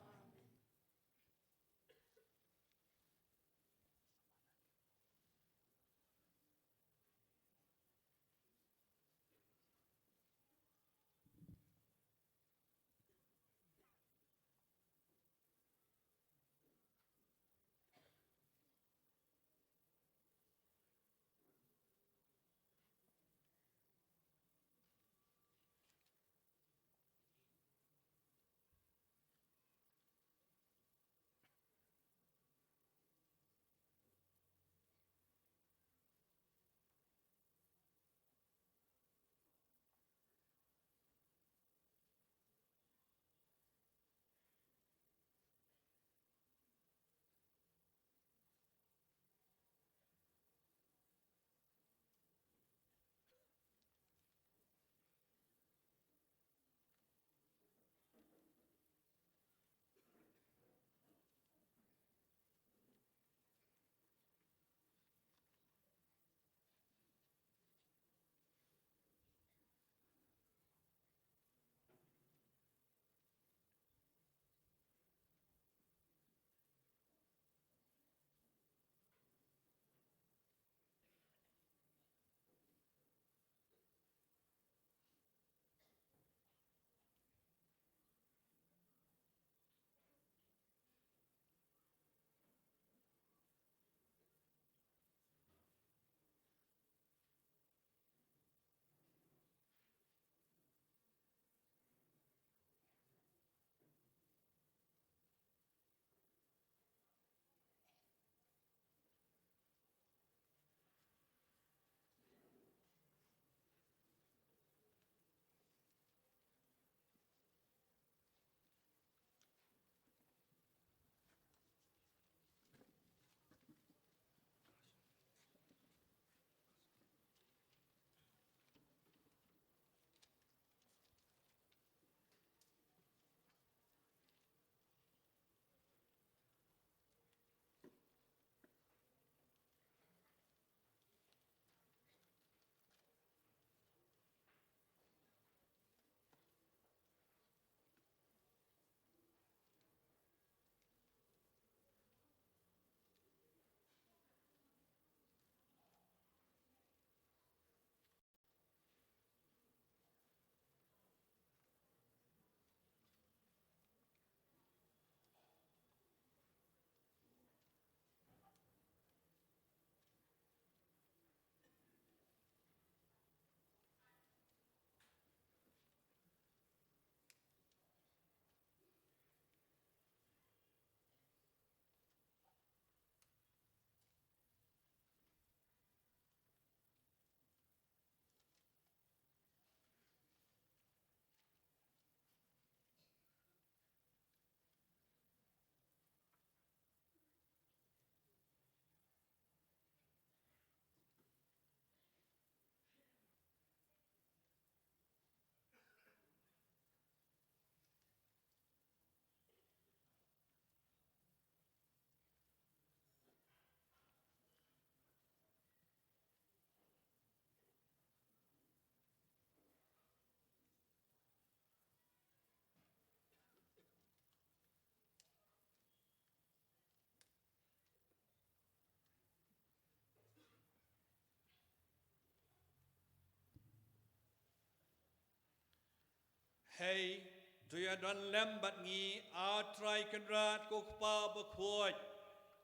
Hei, to ïa don lem bad ngi, A Trai Kynrad, ko Kpa bakhuid,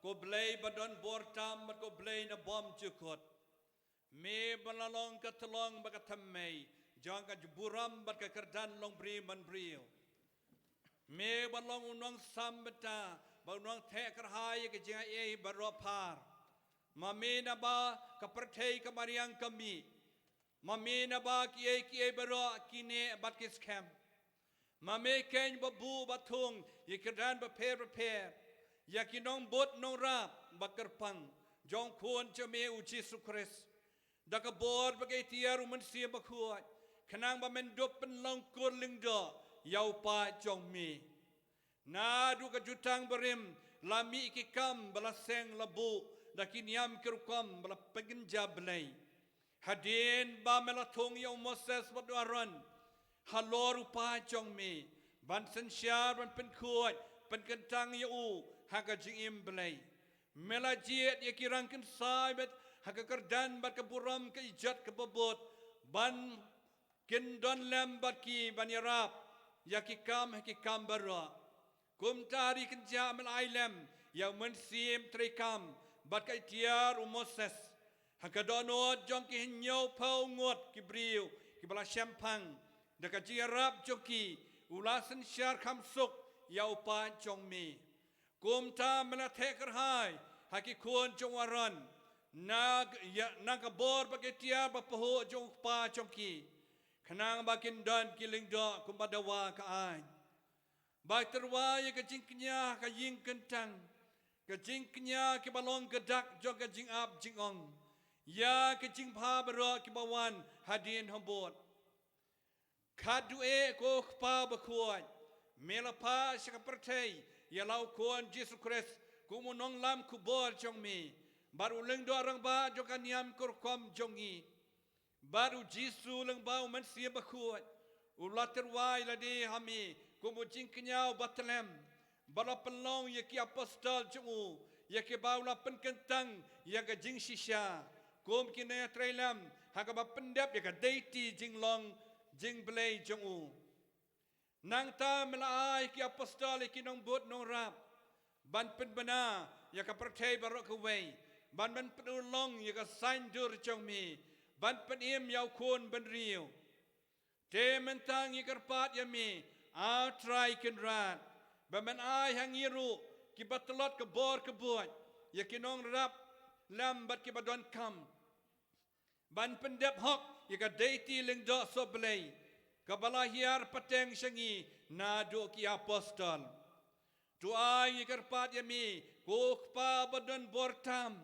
ko Blei ba don bor tam bad ko Blei na bymjukut. Me ba la long ka tyllong bad ka thymmei jong ka burom bad ka kyrdan longbriew manbriew. Me ba long u nongsam bynta bad u nongtheh kyrhai ïa ka jingaiei baroh phar. Ma me naba ka pyrthei ka mariang ka mih. Ma me naba kiei kiei baroh ki neh bad ki skhem. Ma me keiñ ba buh ba thung ïa ki kyrdan bapher bapher, ïa ki nongbud nongrap ba kyrpang jong u Khun jong me u Jisu Khrist. Da ka bor bad ka itiar u Mynsiem Bakhuid, khnang ba men dup pynlong kur lyngdoh ïa u paid jong me. Naduh ka jutang barim la mih ki kam ba la seng la buh da ki niam ki rukom ba la pynjah Blei. Hadien ba me la thung ïa u Moses bad u Aaron halor u paid jong me, ban synshar, ban pynkhuid, pynkyntang ïa u ha ka jingim Blei. Me la jied ïa ki rangkynsai bad ha ka kyrdan bad ka burom ka ijot kaba bud, ban kyndon lem bad ki ban ïarap ïa ki kam ha ki kam baroh. Kumta ha ri kynjah me la ai lem ïa u Mynsiem treikam bad ka itiar u Moses. Ha ka dohnud jong ki hynñiewphew ngut ki briew kiba la shemphang, da ka jingïarap jong ki u la synshar kham suk ïa u paid jong me. Kumta me la theh kyrhai ha ki khun jong u Aaron, na, ïa, na ka bor bad ka itiar ba pahuh jong u kpa jong ki, khnang ba kin don ki lyngdoh kumba dawa ka aiñ. Ba tyrwa ïa ka jingkñia ha ka ïing kyntang, ka jingkñia kiba long ka dak jong ka jingap jingong, ïa ka jingbha baroh kiba wan hadien habud. Khatduh ko Kpa bakhuid, me la phah sha ka pyrthei ïa la u Khun Jisu Khrist kum u nonglam khubor jong me, bad u lyngdoh rangbah jong ka niam ka rukom jong ngi. Bad u Jisu lyngba u Mynsiem Bakhuid u la tyrwa ïalade ha me kum u jingkñia u bathylliem, ba la pynlong ïa ki apostol jong u, ïa kiba u la pynkyntang ïa ka jingshisha kum ki nongïatreilang, ha kaba pyndep ïa ka deiti jinglong jingblei jong u. Nangta me la ai ki apostol ïa ki nongbud nongrap, ban pynbna ïa ka pyrthei baroh kawei, ban, ban pynurlong ïa ka saiñdur jong me, ban pynim ïa u khun bynriew. Te mynta ngi kyrpad ïa me, A Trai Kynrad, ba men ai ha ngi ruh kiba tlot ka bor ka buit, ïa ki nongrap lem bad kiba donkam, ban pyndep hok ïa ka deiti lyngdoh sohblei, kaba la hiar pateng sha ngi naduh ki apostol. To ai, ngi kyrpad ïa me, ko Kpa ba don bor tam,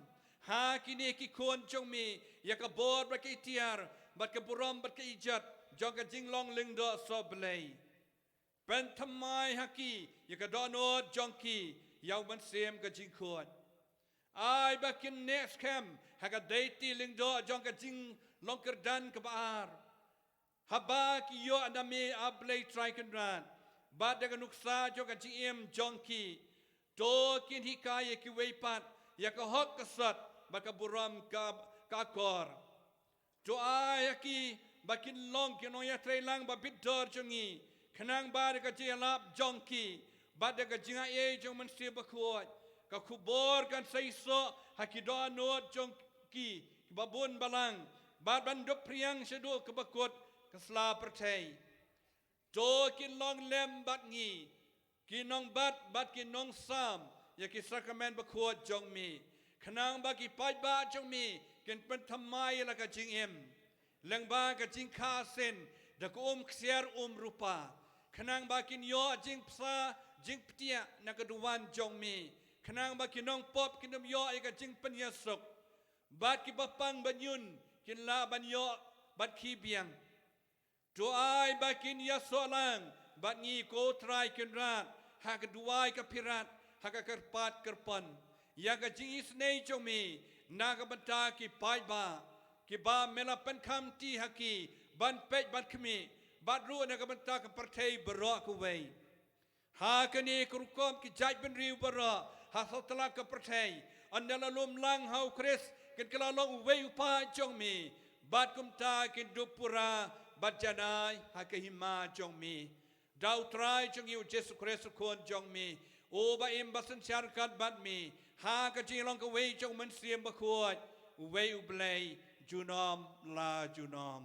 ha kine ki khun jong me ïa ka bor bad ka itiar, bad ka burom bad ka ijot jong ka jinglong lyngdoh sohblei. Pynthymmai ha ki ïa ka dohnud jong ki ïa u Mynsiem ka jingkhuid. Ai ba kin neh skhem ha ka deiti lyngdoh jong ka jinglong kyrdan kaba ar, haba ki ïoh na me, A Blei Trai Kynrad, bad da ka nuksa jong ka jingim jong ki, to kin hikai ïa kiwei pat ïa ka hok ka sot bad ka burom ka, ka akor. To ai ha ki ba kin long ki nongïatreilang ba bit dor jong ngi, khnang ba da ka jingïalap jong ki, bad da ka jingaiei jong u Mynsiem Bakhuid, ka khubor kan sa ïasoh ha ki dohnud jong ki kiba bun balang, bad ban dup phriang shaduh kaba kut ka sla pyrthei. To kin long lem bad ngi, ki nongbat bad ki nongsam ïa ki sakramen bakhuid jong me, khnang ba ki paidbah jong me kin pynthymmai ïa la ka jingim lyngba ka jingkha sin da ka um ksiar um rupa, khnang ba kin ïoh jingbsa jingpyniaid na ka duwan jong me, khnang ba ki nongpop kin ym ïoh ïa ka jingpynïasuk, bad kiba pang banyun kin lah ban ïoh bad khie biang. To ai ba kin ïasoh lang bad ngi, ko Trai Kynrad, ha ka duwai ka phirat, ha ka kyrpad kyrpon, ïa ka jingisynei jong me na ka bynta ki paidbah kiba me la pynkham ti ha ki ban peit ban khmih, bad ruh na ka bynta ka pyrthei baroh kawei. Ha kane ka rukom ki jaitbynriew baroh ha satlak ka pyrthei, ynda la lum lang ha u Khrist, kin kylla long uwei u paid jong me, bad kumta kin dup pura bad janai ha ka hima jong me. Da U Trai jong ngi U Jisu Khrist U Khun jong me, uba im bad synshar ryngkat bad me ha ka jinglong kawei jong U Mynsiem Bakhuid, uwei U Blei, junom la junom.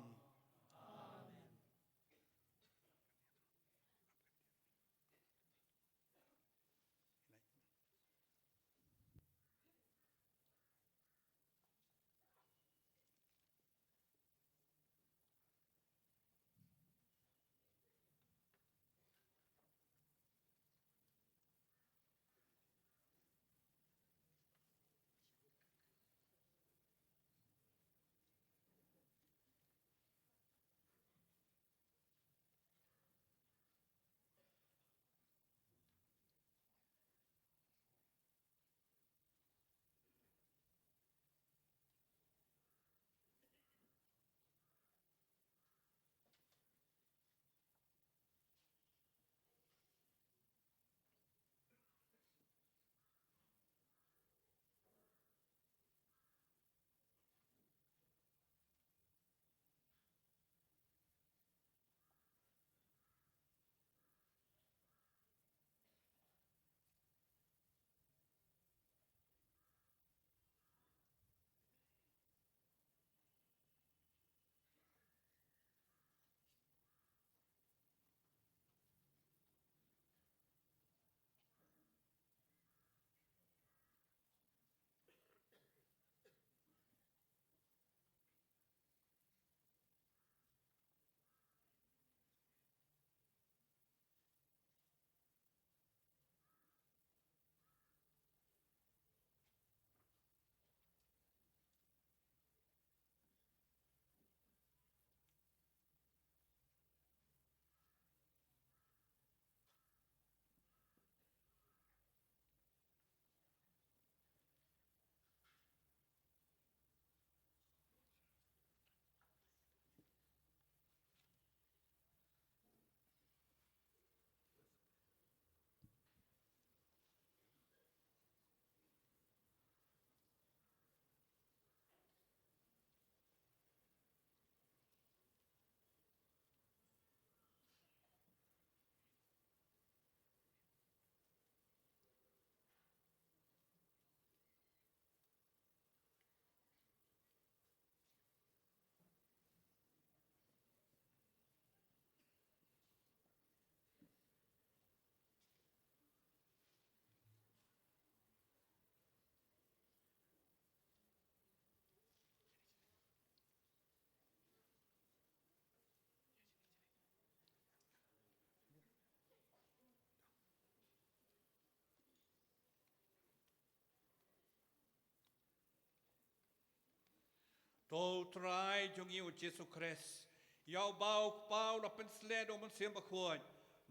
To U Trai jong ngi U Jisu Khrist, ïa uba U Kpa u la pynsleh da U Mynsiem Bakhuid,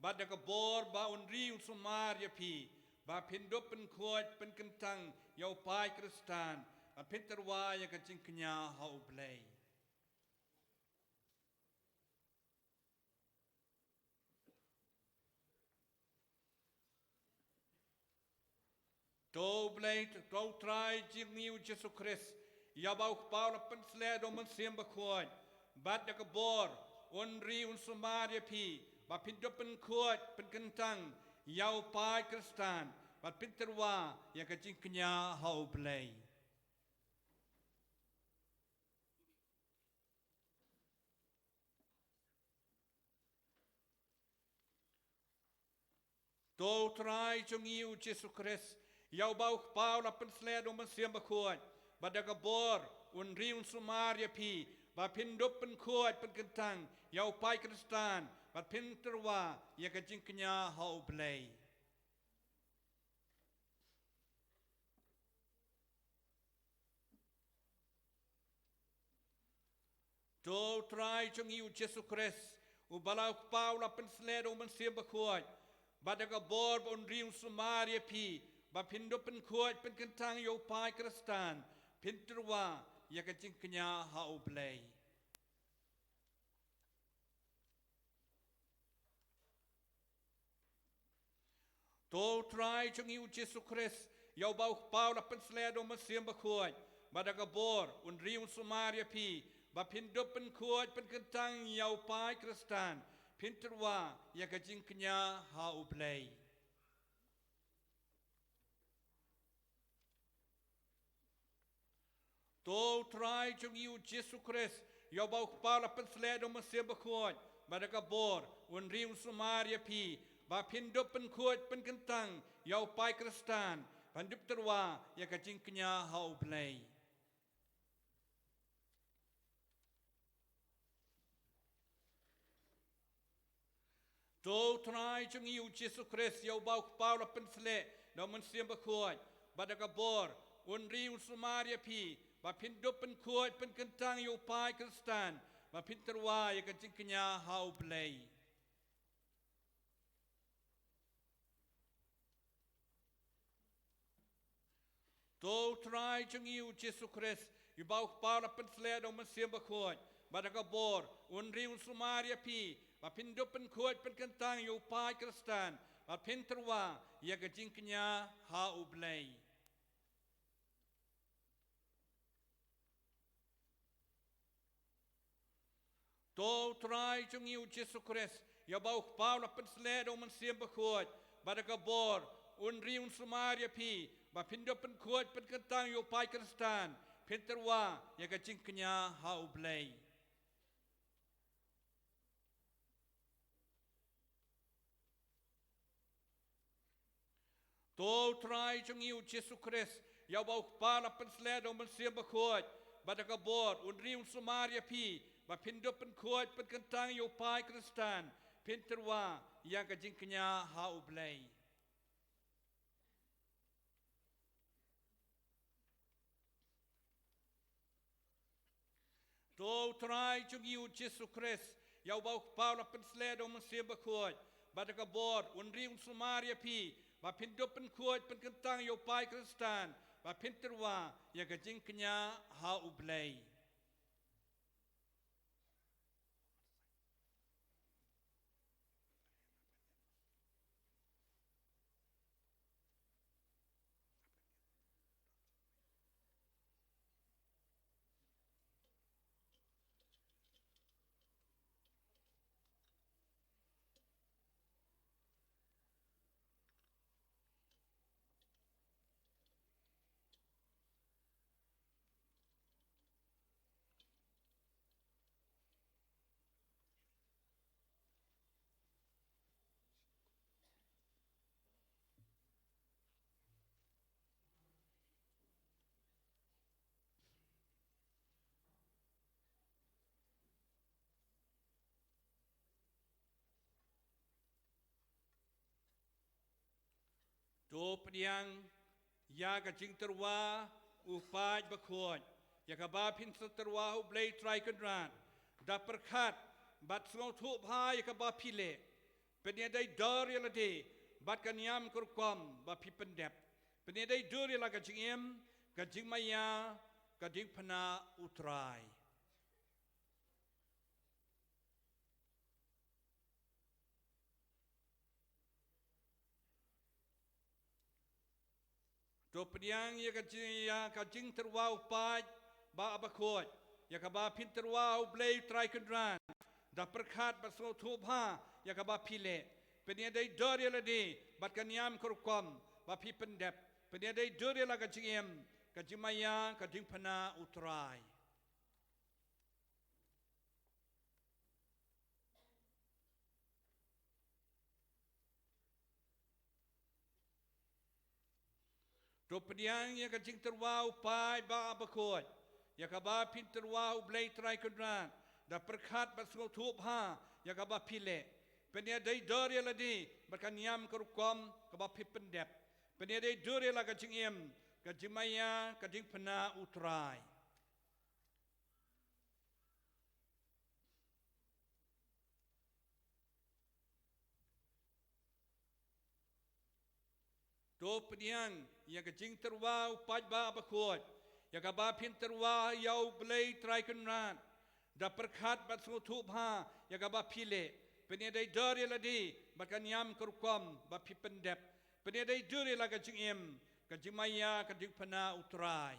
bad da ka bor ba un ri un sumar ïa phi, ba phin dup pynkhuid pynkyntang ïa u paid Khristan, ba phin tyrwa ïa ka jingkñia ha U Blei. To U Blei, to U Trai jong ngi U Jisu Khrist, ïa uba U Kpa u la pynsleh da U Mynsiem Bakhuid, bad da ka bor un ri un sumar ïa phi, ba phin dup pynkhuid pynkyntang ïa u paid Khristan, bad phin tyrwa ïa ka jingkñia ha U Blei. To U Trai jong ngi U Jisu Khrist, ïa uba U Kpa u la pynsleh da U Mynsiem Bakhuid, bad da ka bor un ri un sumar ïa phi, ba phin dup pynkhuid pynkyntang ïa u paid Khristan, bad phin tyrwa ïa ka jingkñia ha U Blei. To U Trai jong ngi U Jisu Khrist, uba la U Kpa u la pynsleh da U Mynsiem Bakhuid, bad da ka bor ba un ri un sumar ïa phi, ba phin dup pynkhuid pynkyntang ïa u paid Khristan, phin tyrwa ïa ka jingkñia ha U Blei. To U Trai jong ngi U Jisu Khrist, ïa uba U Kpa u la pynsleh da U Mynsiem Bakhuid, bad da ka bor un ri un sumar ïa phi, ba phin dup pynkhuid pynkyntang ïa u paid Khristan, phin tyrwa ïa ka jingkñia ha U Blei. To U Trai jong ngi U Jisu Khrist, ïa uba U Kpa la pynsleh da U Mynsiem Bakhuid bad da ka bor, un ri un sumar ïa phi ba phin dup pynkhuid pynkyntang ïa u paid Khristan, ban dup tyrwa ïa ka jingkñia ha U Blei. To U Trai jong ngi U Jisu Khrist, ïa uba U Kpa la pynsleh da U Mynsiem Bakhuid bad da ka bor, un ri un sumar ïa phi ba phin dup pynkhuid pynkyntang ïa u paid Khristan, ba phin tyrwa ïa ka jingkñia ha U Blei. To U Trai jong ngi U Jisu Khrist, ïa uba U Kpa la pynsleh da U Mynsiem Bakhuid bad da ka bor, un ri un sumar ïa phi ba phin dup pynkhuid pynkyntang ïa u paid Khristan, ba phin tyrwa ïa ka jingkñia ha U Blei. To U Trai jong ngi U Jisu Khrist, ïa uba U Kpa la pynsleh da U Mynsiem Bakhuid bad da ka bor, un ri un sumar ïa phi ba phin dup pynkhuid pynkyntang ïa u paid Khristan, phin tyrwa ïa ka jingkñia ha U Blei. To U Trai jong ngi U Jisu Khrist, ïa uba U Kpa la pynsleh da U Mynsiem Bakhuid bad da ka bor, un ri un sumar ïa phi ba phin dup pynkhuid pynkyntang ïa u paid Khristan, phin tyrwa ïa ka jingkñia ha U Blei. To U Trai jong ngi U Jisu Khrist, ïa uba U Kpa la pynsleh da U Mynsiem Bakhuid bad da ka bor, un ri un sumar ïa phi ba phin dup pynkhuid pynkyntang ïa u paid Khristan, ba phin tyrwa ïa ka jingkñia ha U Blei. To pdiang ïa ka jingtyrwa u paid bakhuid, ïa kaba phin sa tyrwa ha U Blei Trai Kynrad, da pyrkhat bad sngewthuh bha ïa kaba phi leh. Pynïadei dur ïa lade bad ka niam ka rukom ba phi pyndep. Pynïadei dur ïa la ka jingim, ka jingmaïa, ka jingpynah U Trai. To pdiang ïa ka jing, ïa ka jingtyrwa u paid ba bakhuid, ïa kaba phin tyrwa ha U Blei Trai Kynrad, da pyrkhat bad sngewthuh bha ïa kaba phi leh. Pynïadei dur ïa lade bad ka niam ka rukom ba phi pyndep. Pynïadei dur ïa la ka jingim, ka jingmaïa, ka jingpynah U Trai. To pdiang ïa ka jingtyrwa u paid ba bakhuid, ïa kaba phin tyrwa ha U Blei Trai Kynrad, da pyrkhat bad sngewthuh bha ïa kaba phi leh. Pynïadei dur ïa lade bad ka niam ka rukom kaba phi pyndep. Pynïadei dur ïa la ka jingim, ka jingmaïa, ka jingpynah U Trai. To pdiang ïa ka jingtyrwa u paid ba bakhuid, ïa kaba phin tyrwa ha U Blei Trai Kynrad, da pyrkhat bad sngewthuh bha ïa kaba phi leh. Pynïadei dur ïa lade bad ka niam ka rukom ba phi pyndep. Pynïadei dur ïa la ka jingim, ka jingmaïa, ka jingpynah U Trai.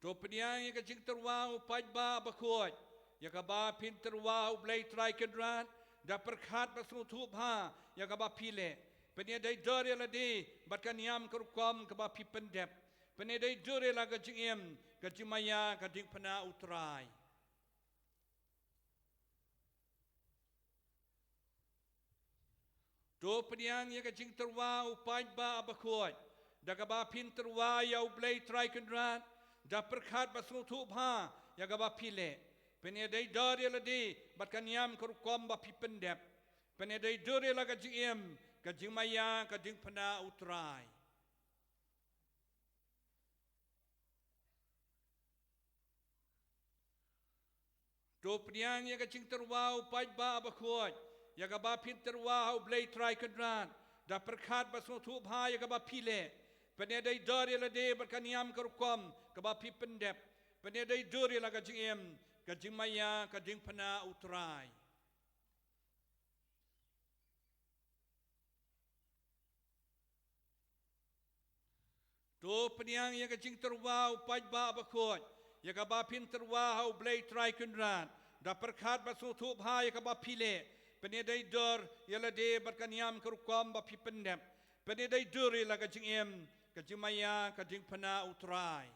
To pdiang ïa ka jingtyrwa, u paidbah bakhuid, ïa kaba phin tyrwa ha u Blei Trai Kynrad, da pyrkhat bad sngewthuh bha ïa kaba phi leh. Phin ïa dei dur ïa lade bad ka niam ka rukom kaba phi pyndep. Phin ïa dei dur ïa la ka jingim, ka jingmaïa, ka jingpynah u Trai. To pdiang ïa ka jingtyrwa, u paidbah bakhuid, da kaba phin tyrwa ïa u Blei Trai Kynrad, da pyrkhat bad sngewthuh bha ïa kaba phi leh. Phin ïa dei dur ïa lade bad ka niam ka rukom ba phi pyndep. Phin ïa dei dur ïa la ka jingim, ka jingmaïa, ka jingpynah u Trai. To pdiang ïa ka jingtyrwa, u paidbah bakhuid, ïa kaba phin tyrwa ha u Blei Trai Kynrad, da pyrkhat bad sngewthuh bha ïa kaba phi leh. Phin ïa dei dur ïa lade bad ka niam ka rukom kaba phi pyndep. Phin ïa dei dur ïa la ka jingim, ka jingmaïa, ka jingpynah u Trai. To pdiang ïa ka jingtyrwa, u paidbah bakhuid, ïa kaba phin tyrwa ha u Blei Trai Kynrad, da pyrkhat bad sngewthuh bha ïa kaba phi leh. Phin ïa dei dur ïa lade bad ka niam ka rukom ba phi pyndep. Phin ïa dei dur ïa la ka jingim, ka jingmaïa, ka jingpynah u Trai.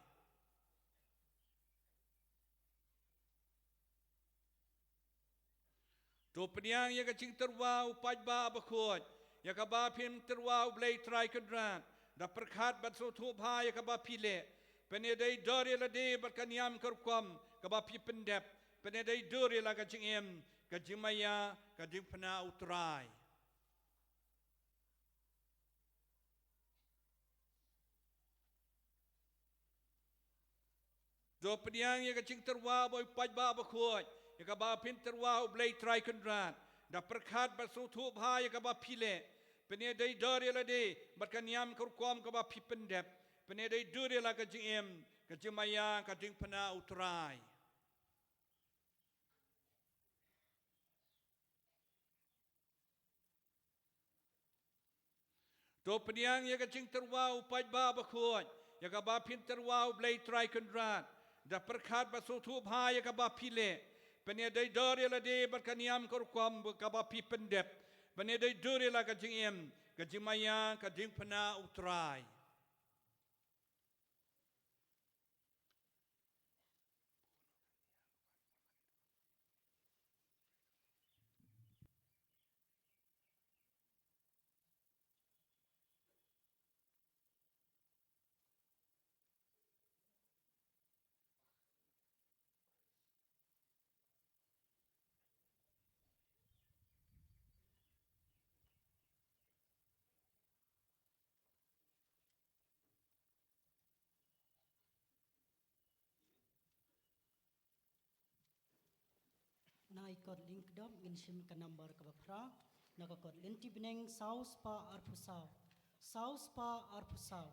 To pdiang ïa ka jingtyrwa, u paidbah bakhuid, ïa kaba phin tyrwa ha u Blei Trai Kynrad, da pyrkhat bad sngewthuh bha ïa kaba phi leh. Phin ïa dei dur ïa lade bad ka niam ka rukom kaba phi pyndep. Phin ïa dei dur ïa la ka jingim, ka jingmaïa, ka jingpynah u Trai. To pdiang ïa ka jingtyrwa, u paidbah bakhuid, ïa kaba phin tyrwa ha u Blei Trai Kynrad, da pyrkhat bad sngewthuh bha ïa kaba phi leh. Phin ïa dei dur ïa lade bad ka niam ka rukom kaba phi pyndep. Phin ïa dei dur ïa la ka jingim, ka jingmaïa, ka jingpynah u Trai. To pdiang ïa ka jingtyrwa, u paidbah bakhuid, ïa kaba phin tyrwa ha u Blei Trai Kynrad, da pyrkhat bad sngewthuh bha ïa kaba phi leh. Phin ïa dei dur ïa lade bad ka niam ka rukom kaba phi pyndep. Phin ïa dei dur ïa la ka jingim, ka jingmaïa, ka jingpynah u Trai. Na i kot lyngkdom ngin shim ka number kaba phra na ka kot lynti bneng saw spah arphew saw. Saw spah arphew saw.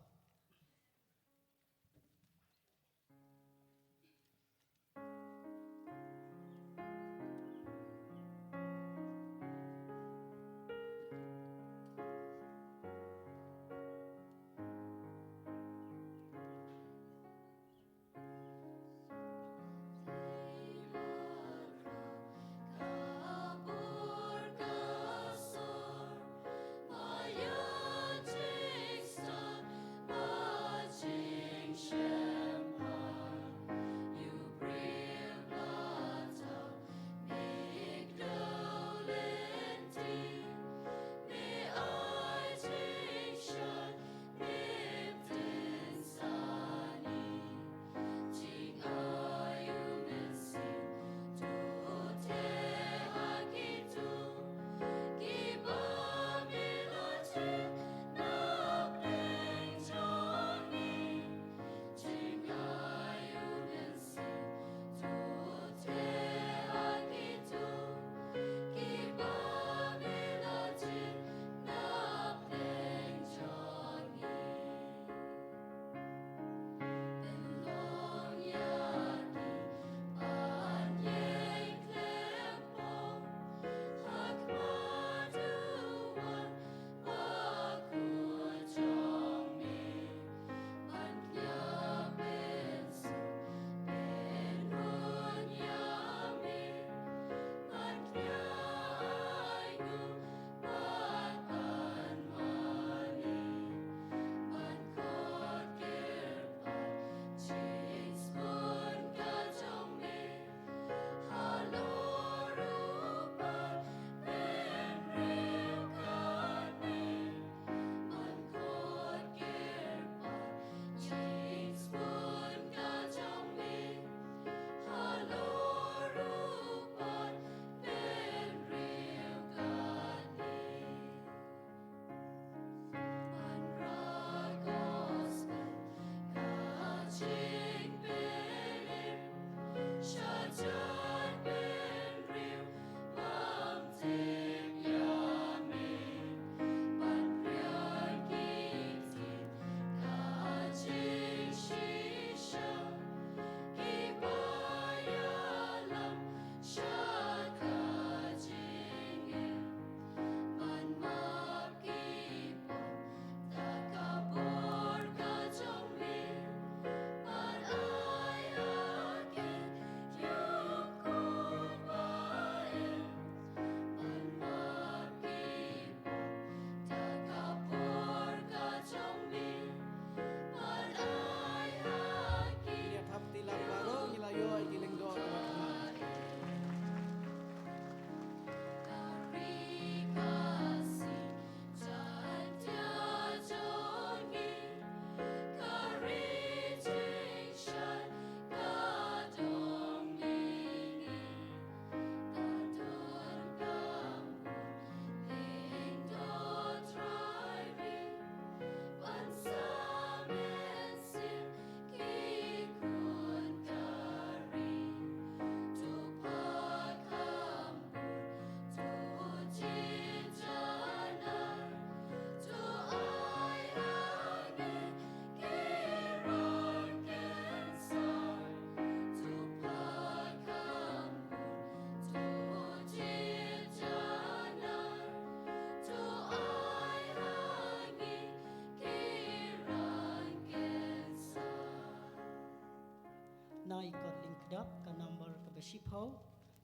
Na i kot lyngkdap ka number kaba shiphew,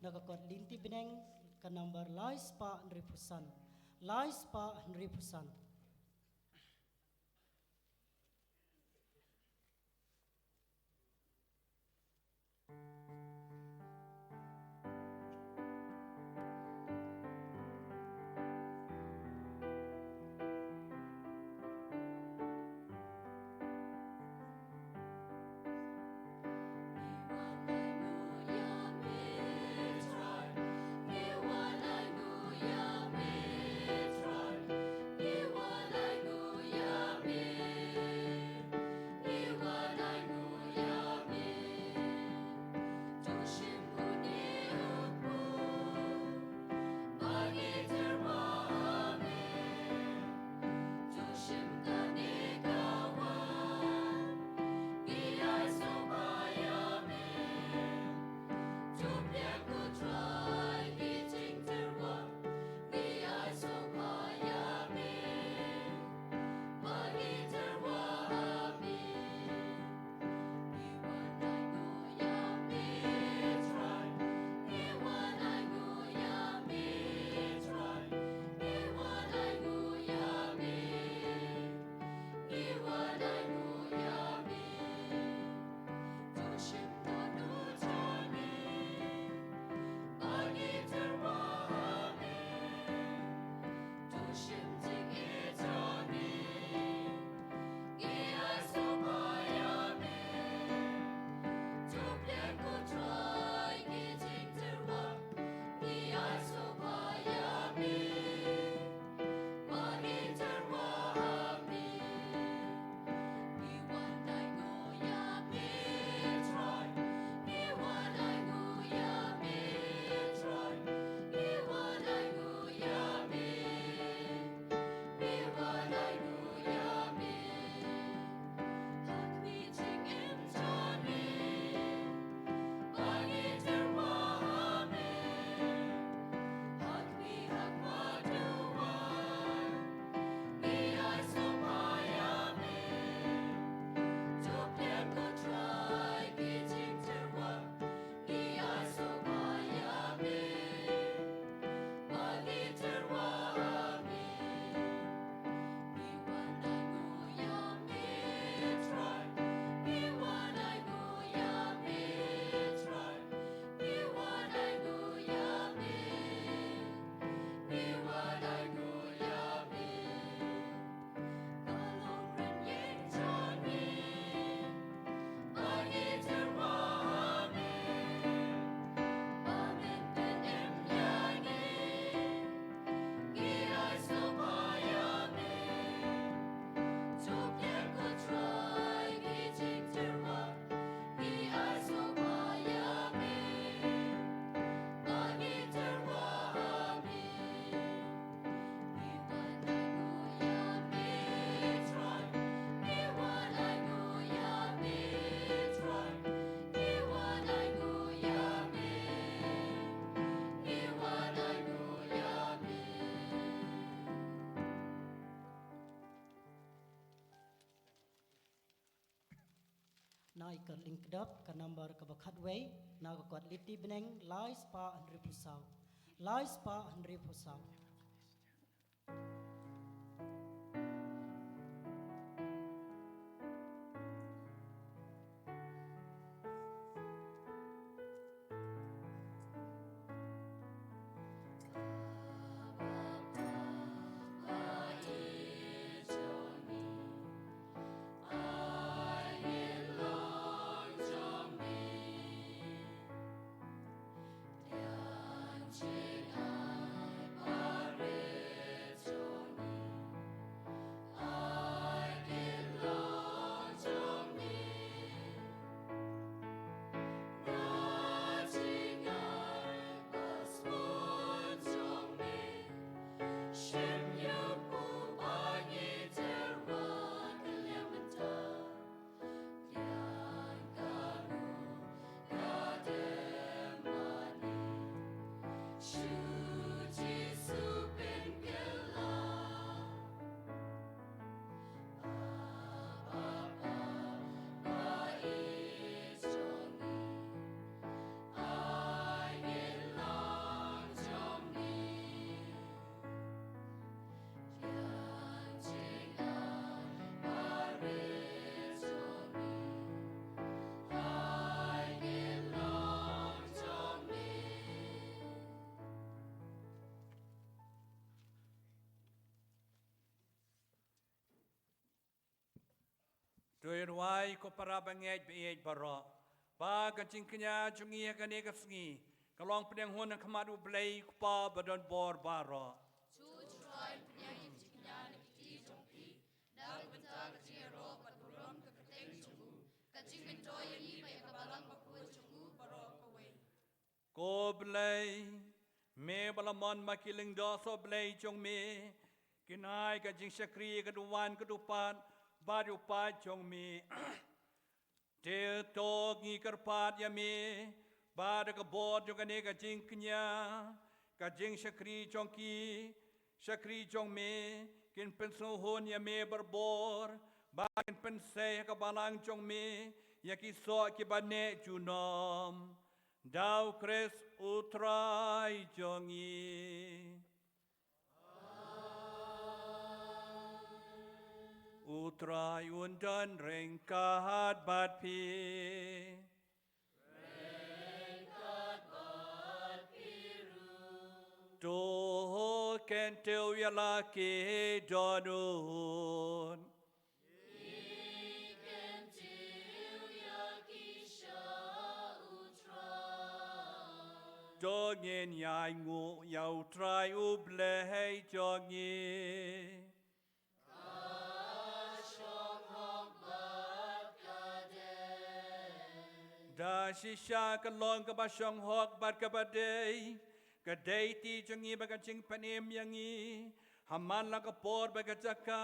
na ka kot lynti bneng ka number lai spah hynriewphew san. Lai spah hynriewphew san. Na i kot lyngkdap ka number kaba khatwei, na ka kot lynti bneng lai spah hynriewphew saw. Lai spah hynriewphew saw. To ïa rwai ko para bangeit baieit baroh, ba ka jingkñia jong ngi ha kane ka sngi ka long pdiang hun ha khmat U Blei U Kpa badonbor baroh. To U Trai pdiang ïa ka jingkñia na ki kti jong phi, da ka bynta ka jingïaroh bad burom ka kyrteng jong u, ka jingmyntoi ïa ngi bad ïa ka balang bakhuid jong u baroh kawei. Ko Blei, me ba la mon ba ki lyngdoh sohblei jong me kin ai ka jingshakri ka duwan ka dupat bad u paid jong me. Te to ngi kyrpad ïa me ba da ka bor jong kane ka jingkñia, ka jingshakri jong ki shakri jong me kin pynsngewhun ïa me barabor, ba kin pynsei ha ka balang jong me ïa ki soh kiba neh junom. Da U Khrist U Trai jong ngi. U Trai un don ryngkat bad phi. To kyntiew ïa la ki dohnud. To ngin ïainguh ïa U Trai U Blei jong ngi. Da shisha ka long kaba shong hok bad kaba dei, ka dei ti jong ngi bad ka jingpynim ïa ngi, ha man la ka por bad ka jaka,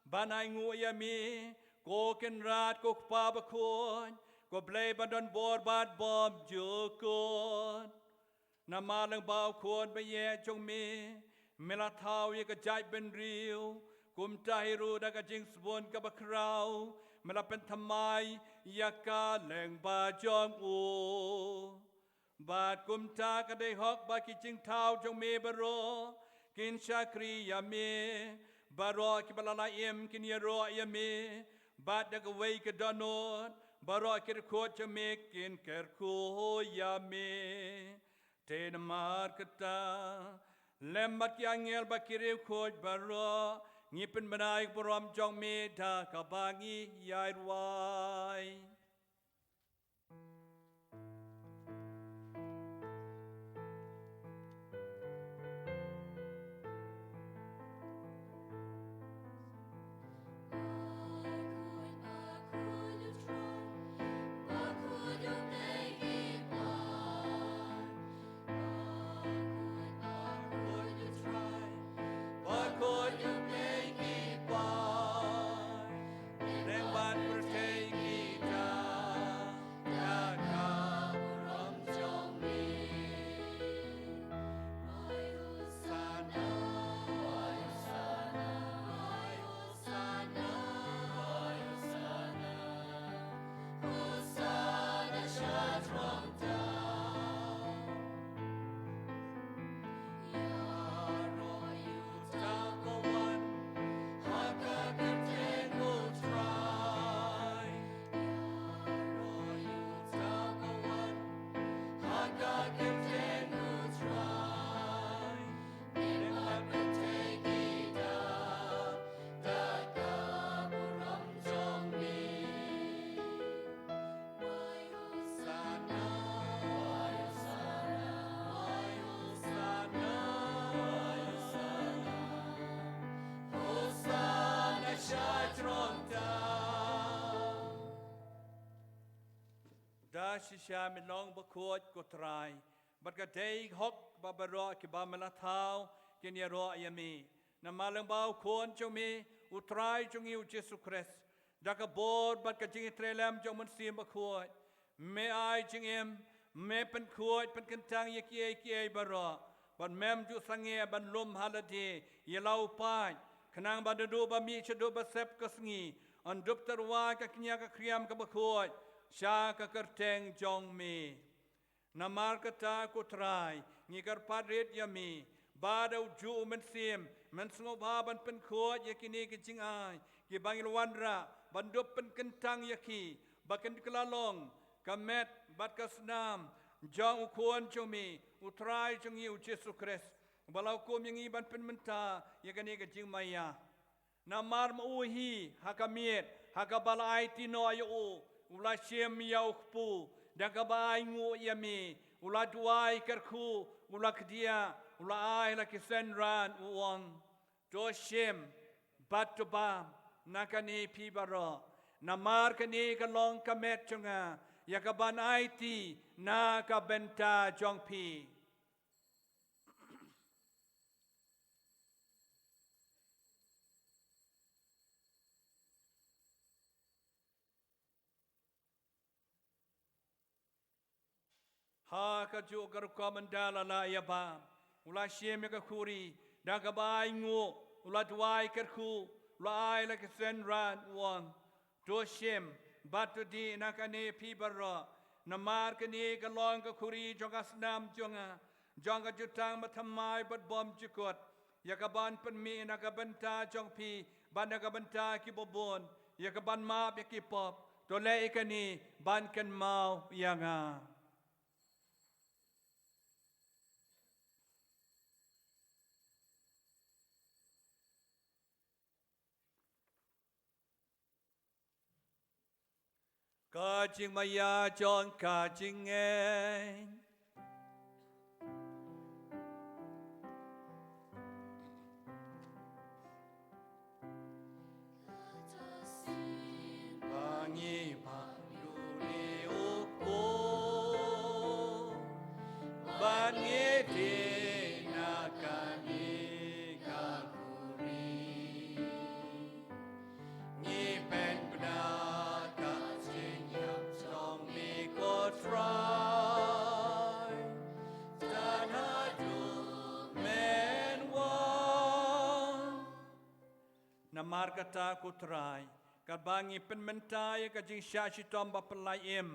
ban ainguh ïa me, ko Kynrad, ko Kpa bakhuid, ko Blei badonbor bad bymjukut. Namar lyngba U Khun baïeit jong me, me la thaw ïa ka jaitbynriew, kumta hi ruh da ka jingsbun kaba khraw, me la pynthymmai ïa ka lyngba jong u. Bad kumta ka dei hok ba ki jingthaw jong me baroh kin shakri ïa me, baroh kiba la la im kin ïaroh ïa me, bad da kawei ka dohnud, baroh ki riewkhuid jong me kin kyrkhu ïa me. Te namar kata, lem bad ki angel bad ki riewkhuid baroh, ngi pynbna ïa ka burom jong me da kaba ngi ïai rwai. Da shisha me long bakhuid ko Trai, bad ka dei hok ba baroh kiba me la thaw kin ïaroh ïa me. Namar lyngba U Khun jong me, U Trai jong ngi U Jisu Khrist, da ka bor bad ka jingïatreilang jong U Mynsiem Bakhuid, me ai jingim, me pynkhuid pynkyntang ïa kiei kiei baroh, bad mem ju sangeh ban lum ha lade ïa la u paid, khnang ba naduh ba mih shaduh ba sep ka sngi, yn dup tyrwa ka kñia ka khriam kaba khuid sha ka kyrteng jong me. Namar kata ko Trai, ngi kyrpad rit ïa me ba da ujuh U Mynsiem men sngewbha ban pynkhuid ïa kine ki jingai kiba ngi la wanrah, ban dup pynkyntang ïa ki ba kin kylla long ka met bad ka snam jong U Khun jong me, U Trai jong ngi U Jisu Khrist, uba la hukum ïa ngi ban pynmynta ïa kane ka jingmaïa. Namar ma u hi ha ka miet, Ha kaba la aiti noh ïa u, u la shim ïa u kpu, da kaba ainguh ïa me, u la duwai kyrkhu, u la kdiah, u la ai la ki synran, u ong: To shim bad to bam na kane phi baroh, namar kane ka long ka met jong nga, ïa kaban aiti na ka bynta jong phi. Ha kajuh ka rukom ynda la lah ïa bam, u la shim ïa ka khuri, da kaba ainguh, u la duwai kyrkhu, u la ai la ki synran, u ong: To shim bad to dih na kane phi baroh, namar kane ka long ka khuri jong ka snam jong nga, jong ka jutang bathymmai bad bymjukut, ïa kaban pynmih na ka bynta jong phi bad na ka bynta ki babun, ïa kaban map ïa ki pop. To leh ïa kane ban kynmaw ïa nga. Ka jingmaïa jong ka jingngeit. Ba ngi pang ïa une u kpu, ba ngi dih na kane ka khuri. Ngi pynbna ka jingïap jong me ko Trai, tad haduh men wan. Namar kata ko Trai, katba ngi pynmynta ïa ka jingshah shitom ba pyllait im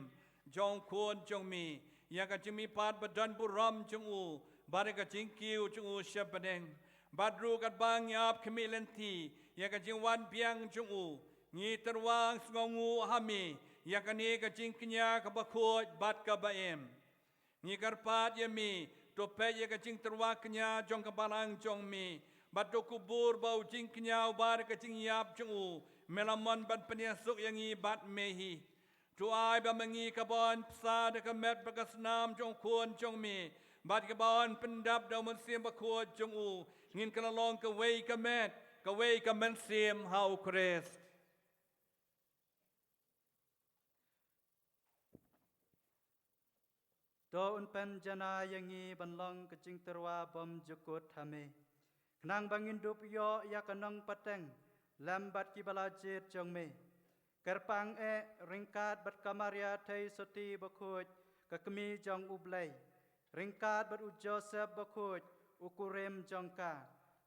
jong u Khun jong me, ïa ka jingmihpat ba don burom jong u, bad ïa ka jingkiew jong u sha bneng, bad ruh katba ngi ap khmih lynti ïa ka jingwan biang jong u, ngi tyrwa sngewnguh ha me ïa kane ka jingkñia kaba khuid bad kaba im. Ngi kyrpad ïa me, to peit ïa ka jingtyrwa kñia jong ka balang jong me, bad to kubur ba u jingkñia uba da ka jingïap jong u me la mon ban pynïasuk ïa ngi bad me hi. To ai ba ma ngi kiba yn bsa da ka met bad ka snam jong u Khun jong me, bad kiba yn pyndap da u Mynsiem Bakhuid jong u, ngin kylla long kawei ka met, kawei ka mynsiem ha u Khrist. To un pynjanai ïa ngi ban long ka jingtyrwa bymjukut ha me, khnang ba ngin dup ïoh ïa ka nongpateng lem bad kiba la jied jong me. Kyrpang eh ryngkat bad ka Maria Theisotti Bakhuid, ka Kmie jong u Blei, ryngkat bad u Joseph Bakhuid, u kurim jong ka,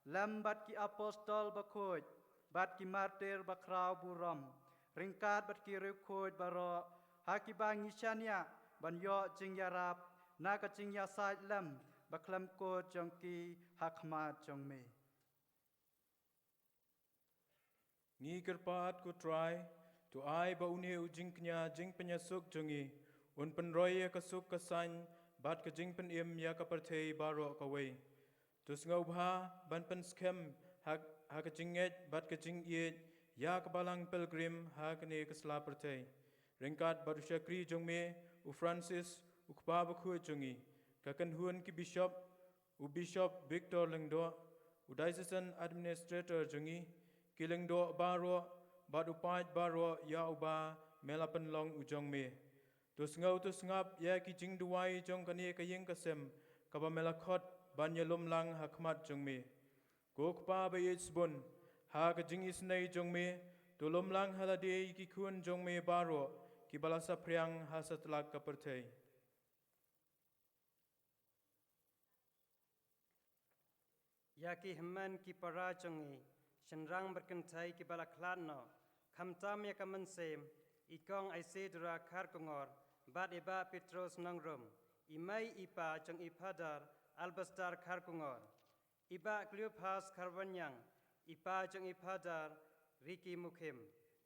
lem bad ki apostol bakhuid, bad ki martir bakhraw burom, ryngkat bad ki riewkhuid baroh, ha kiba ngi shaniah ban ïoh jingïarap na ka jingïasaid lem bakhlem kut jong ki ha khmat jong me. Ngi kyrpad ko Trai, to ai ba une u jingkñia jingpynïasuk jong ngi un pynroi ïa ka suk ka saiñ bad ka jingpynim ïa ka pyrthei baroh kawei. To sngewbha ban pynskhem ha, ha ka jingngeit bad ka jingïeit ïa ka balang pilgrim ha kane ka sla pyrthei, ryngkat bad u shakri jong me u Francis, u kpa bakhuid jong ngi, ka kynhun ki bishop, u Bishop Victor Lyngdoh, u Diocesan Administrator jong ngi, ki lyngdoh baroh, bad u paid baroh ïa uba me la pynlong u jong me. To sngew to sngap ïa ki jingduwai jong kane ka ïing ka sem kaba me la khot ban ïalum lang ha khmat jong me. Ko Kpa ba ïeit sbun, ha ka jingisynei jong me, to lum lang ha lade ïa ki khun jong me baroh kiba la saphriang ha satlak ka pyrthei. Ïa ki hynmen ki para jong ngi, shynrang bad kynthei kiba la khlad noh, khamtam ïa ka mynsiem i Kong Isidora Kharkongor bad i Bah Petros Nongrum, i mei i pa jong i Phadar Albastar Kharkongor, i Bah Cleophas Kharwaniang, i pa jong i Phadar Ricky Mukhim,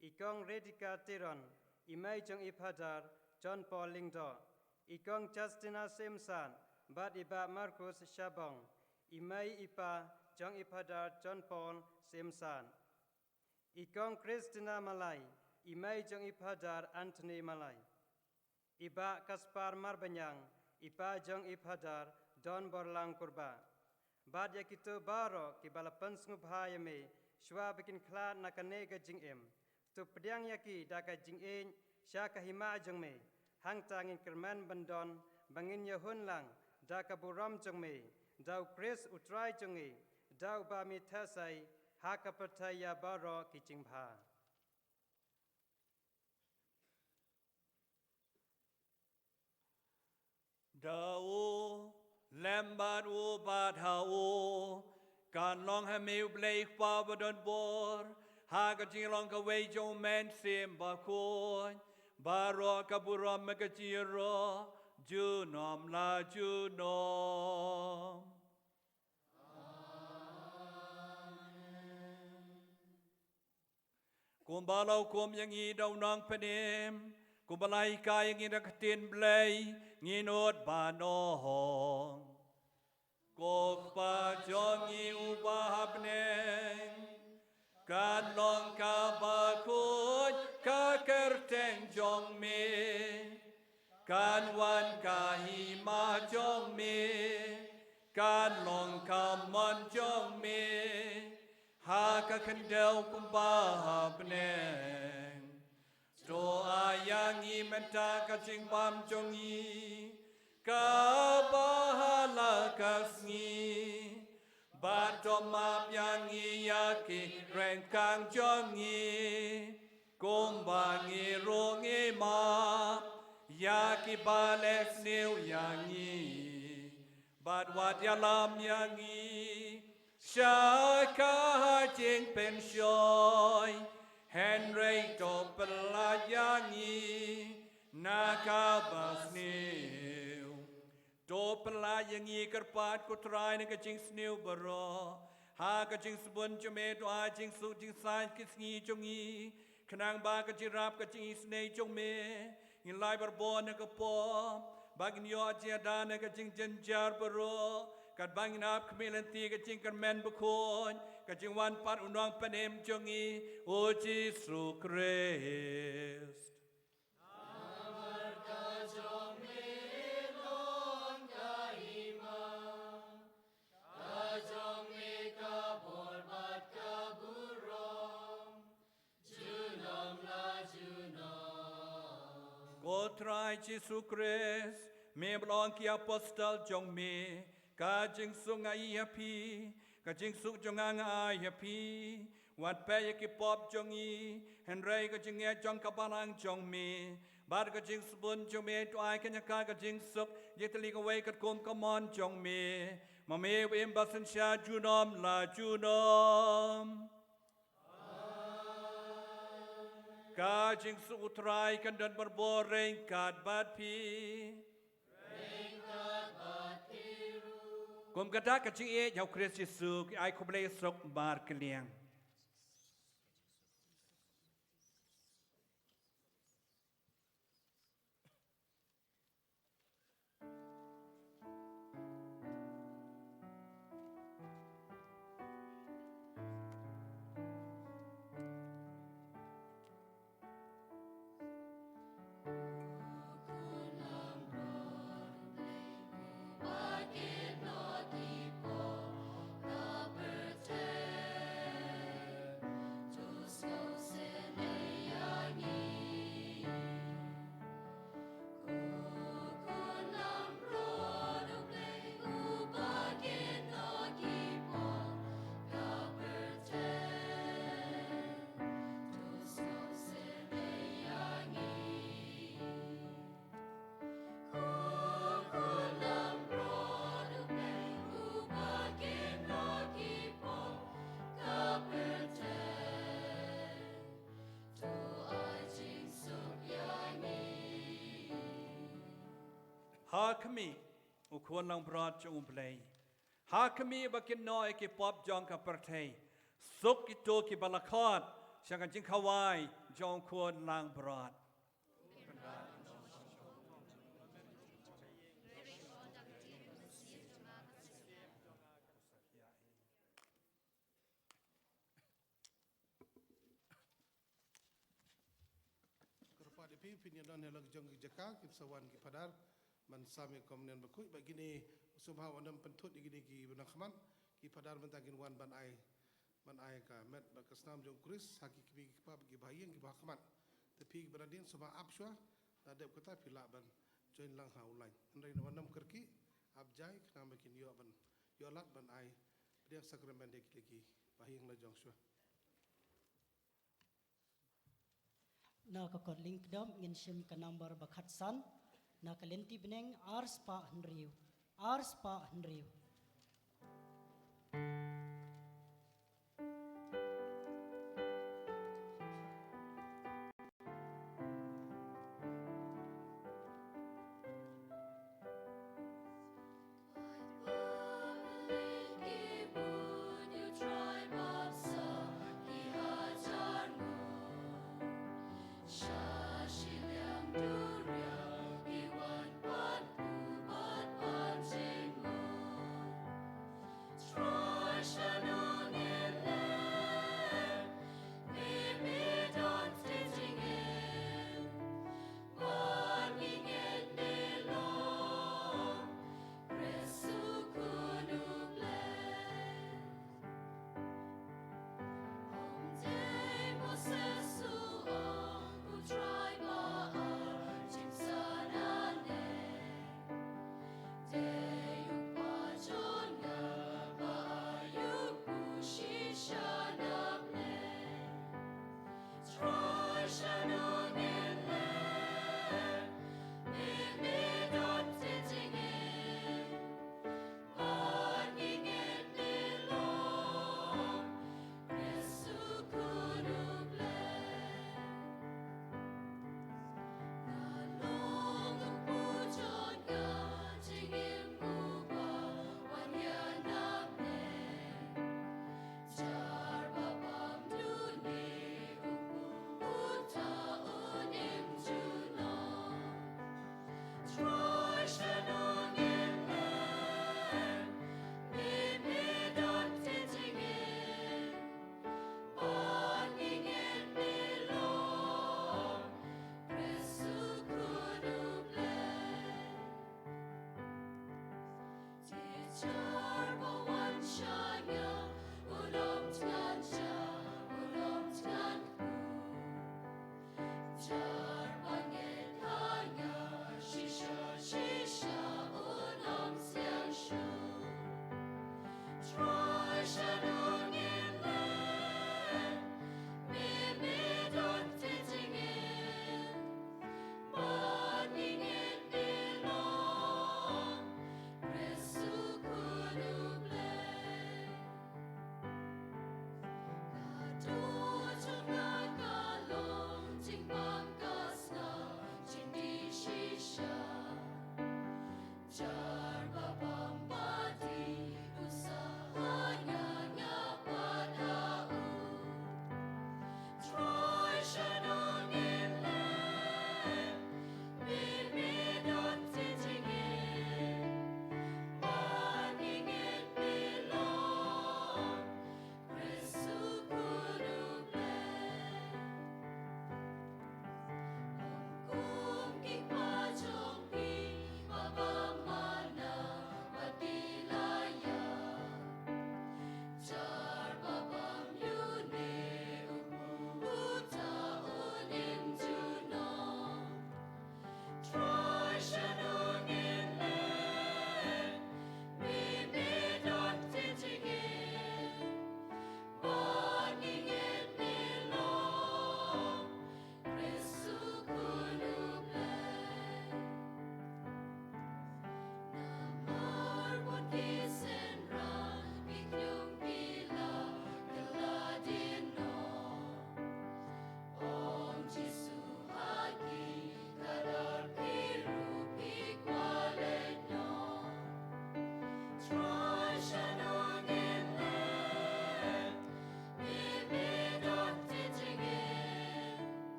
i Kong Redika Teron, i mei jong i Phadar John Paul Lyngdoh, i Kong Justina Simsan bad i Bah Marcus Shabong, i mei i pa jong i Phadar John Paul Simsan, i Kong Christina Malai, I mei jong i Phadar Anthony Malai, i Bah Kaspar Marbaniang, i pa jong i Phadar Don Borlang Kurbah, bad ïa kito baroh kiba la pynsngewbha ïa me shuwa ba kin khlad na kane ka jingim. To pdiang ïa ki da ka jingïeit sha ka hima jong me. Hangta ngin kyrmen ban don ba ngin ïahun lang da ka burom jong me, da U Khrist U Trai jong ngi, da uba me theh sei ha ka pyrthei ïa baroh ki jingbha. Da u lem bad u bad ha u kan long ha me U Blei Kpa ba don bor, ha ka jinglong kawei jong U Mynsiem Bakhuid, baroh ka burom bad ka jingïaroh junom la junom. Kumba la hukum ïa ngi da u Nongpynim, kumba la hikai ïa ngi da ka ktien Blei, ngin nud ban ong: Ko Kpa jong ngi uba ha bneng, kan long kaba khuid ka kyrteng jong me, kan wan ka hima jong me, kan long ka mon jong me ha ka khyndew kumba ha bneng. To ai ïa ngi mynta ka jingbam jong ngi kaba ha la ka sngi, bad to map ïa ngi ïa ki ryngkang jong ngi, kumba ngi ruh ngi map ïa kiba leh sniew ïa ngi. Bad wat ïalam ïa ngi sha ka jingpynshoi, hynrei to pyllait ïa ngi na kaba sniew. To pyllait ïa ngi kyrpad ko Trai na ka jingsniew baroh, ha ka jingsbun jong me to ai jingsuk jingsaiñ ki sngi jong ngi, khnang ba ka jingrap ka jingisynei jong me ngin lai barabor na ka pop, ba ngin ïoh jingïada na ka jingjynjar baroh, katba ngin ap khmih lynti ka jingkyrmen bakhuid ka jingwan pat U Nongpynim jong ngi U Jisu Khrist. Namar ka jong me long ka hima, ka jong me ka bor bad ka burom, junom la junom. Ko Trai Jisu Khrist, me ba la ong ki apostol jong me, ka jingsuk nga ai ha phi, ka jingsuk jong nga nga ai ha phi. Wat peit ïa ki pop jong ngi, hynrei ka jingngeit jong ka balang jong me, bad ka jingsbun jong me to ai kane ka, ka jingsuk jingtylli kawei katkum ka mon jong me. Ma me u im ba synshar junom la junom. Ka jingsuk U Trai kan don barabor ryngkat bad phi. Kum kata ka jingïeit ha U Khrist Jisu, ki ai khublei suk markylliang. Ha khmih, U Khun Langbrot jong U Blei. Ha khmih ba kin noh ïa ki pop jong ka pyrthei. Suk kito kiba la khot sha ka jingkhawai jong U Khun Langbrot. Phi phin ïa don ha la jong ki jaka, kin sa wan ki phadar ban sam ïa ka Komunion bakhuid. Bad kine, sngewbha wat nym pynthut ïa kine kiba nang khmat. Ki phadar mynta kin wan ban ai, ban ai ka met bad ka snam jong u Khrist ha ki kmie ki kpa bad ki bahaïing kiba ha khmat. Te phi kiba na dien sngewbha ap shuwa, la dep kata phi lah ban join lang ha u lain. Hynrei wat nym kyrkieh, ap jai, khnang ba kin ïoh ban, ïoh lad ban ai pdiang sakramen ïa kine ki bahaïing la jong shuwa. Na ka kot lyngkdom ngin shim ka nambar ba khatsan na ka lynti bneng ar spah hynriew. Ar spah hynriew.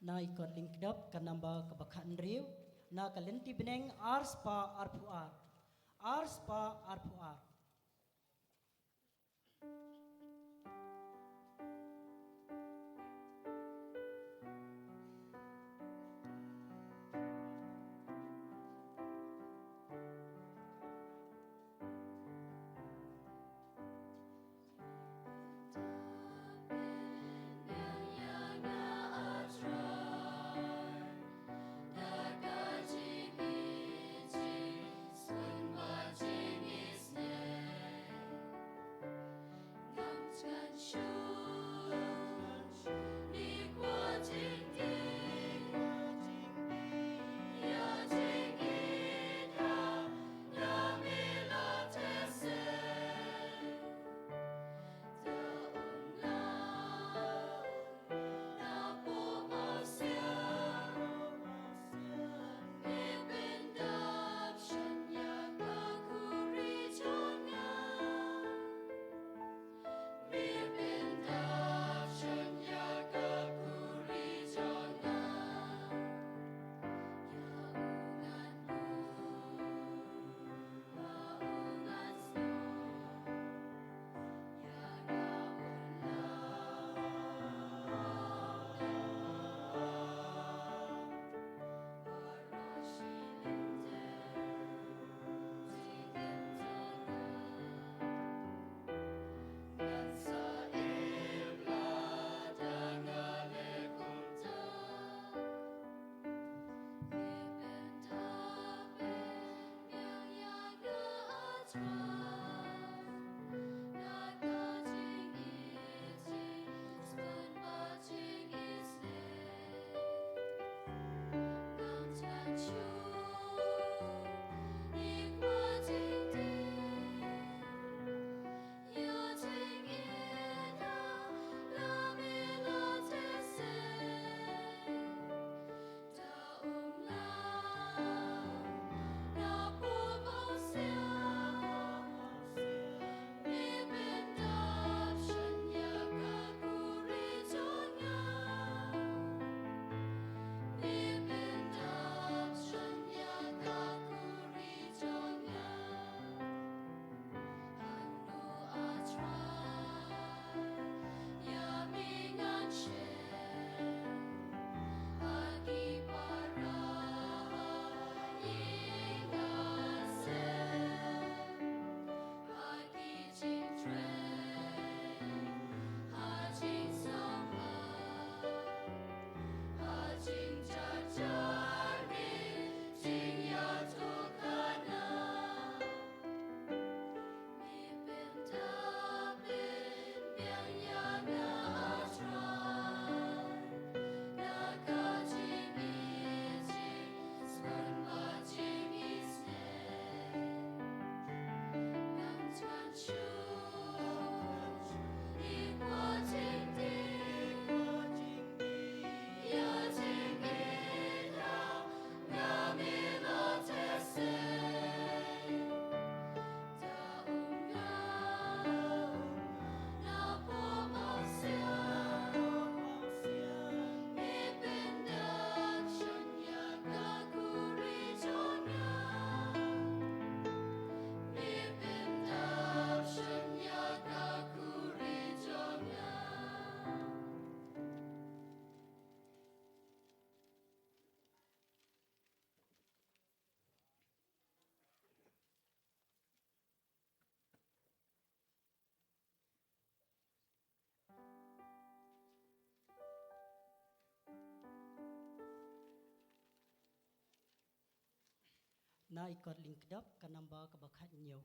Na i kot lyngkdap ka namba kaba khathynriew na ka lynti bneng ar spah arphew ar. Ar spah arphew ar. Na i kot lyngkdap ka namba kaba khathynñiew.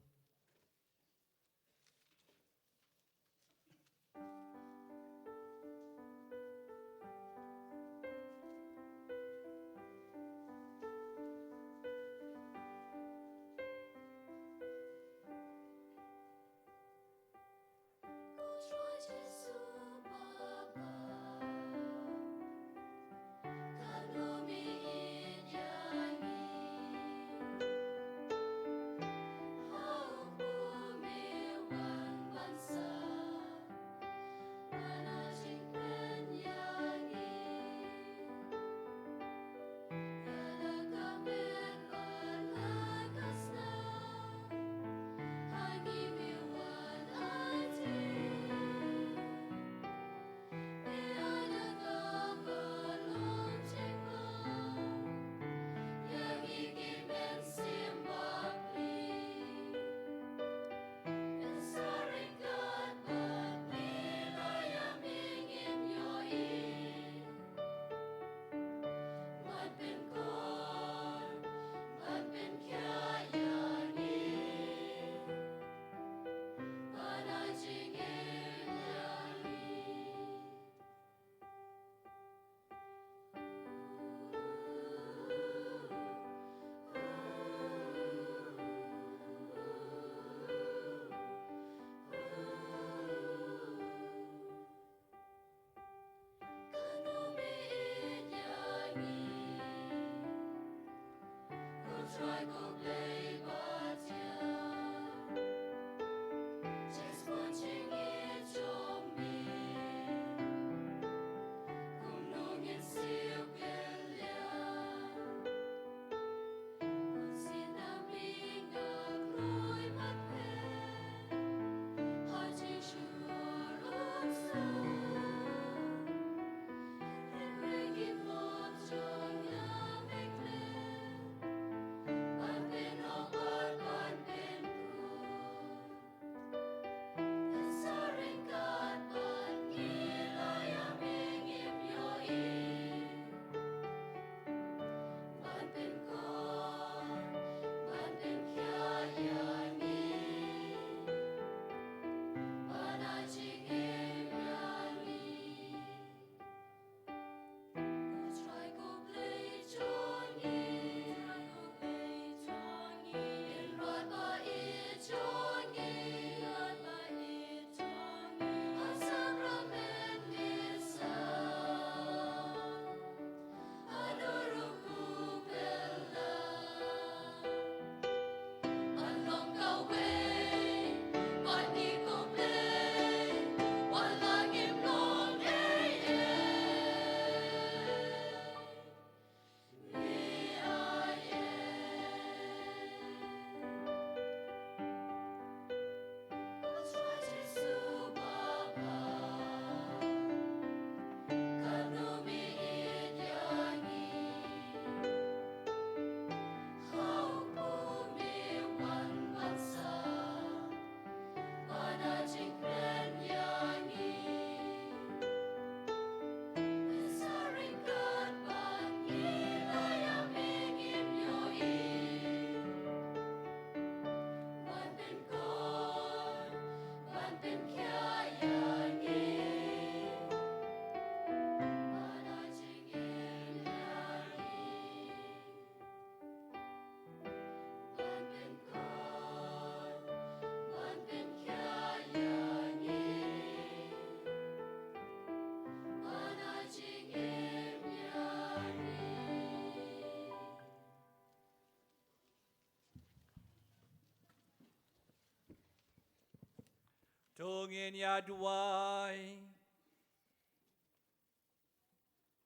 ngin ïa duwai.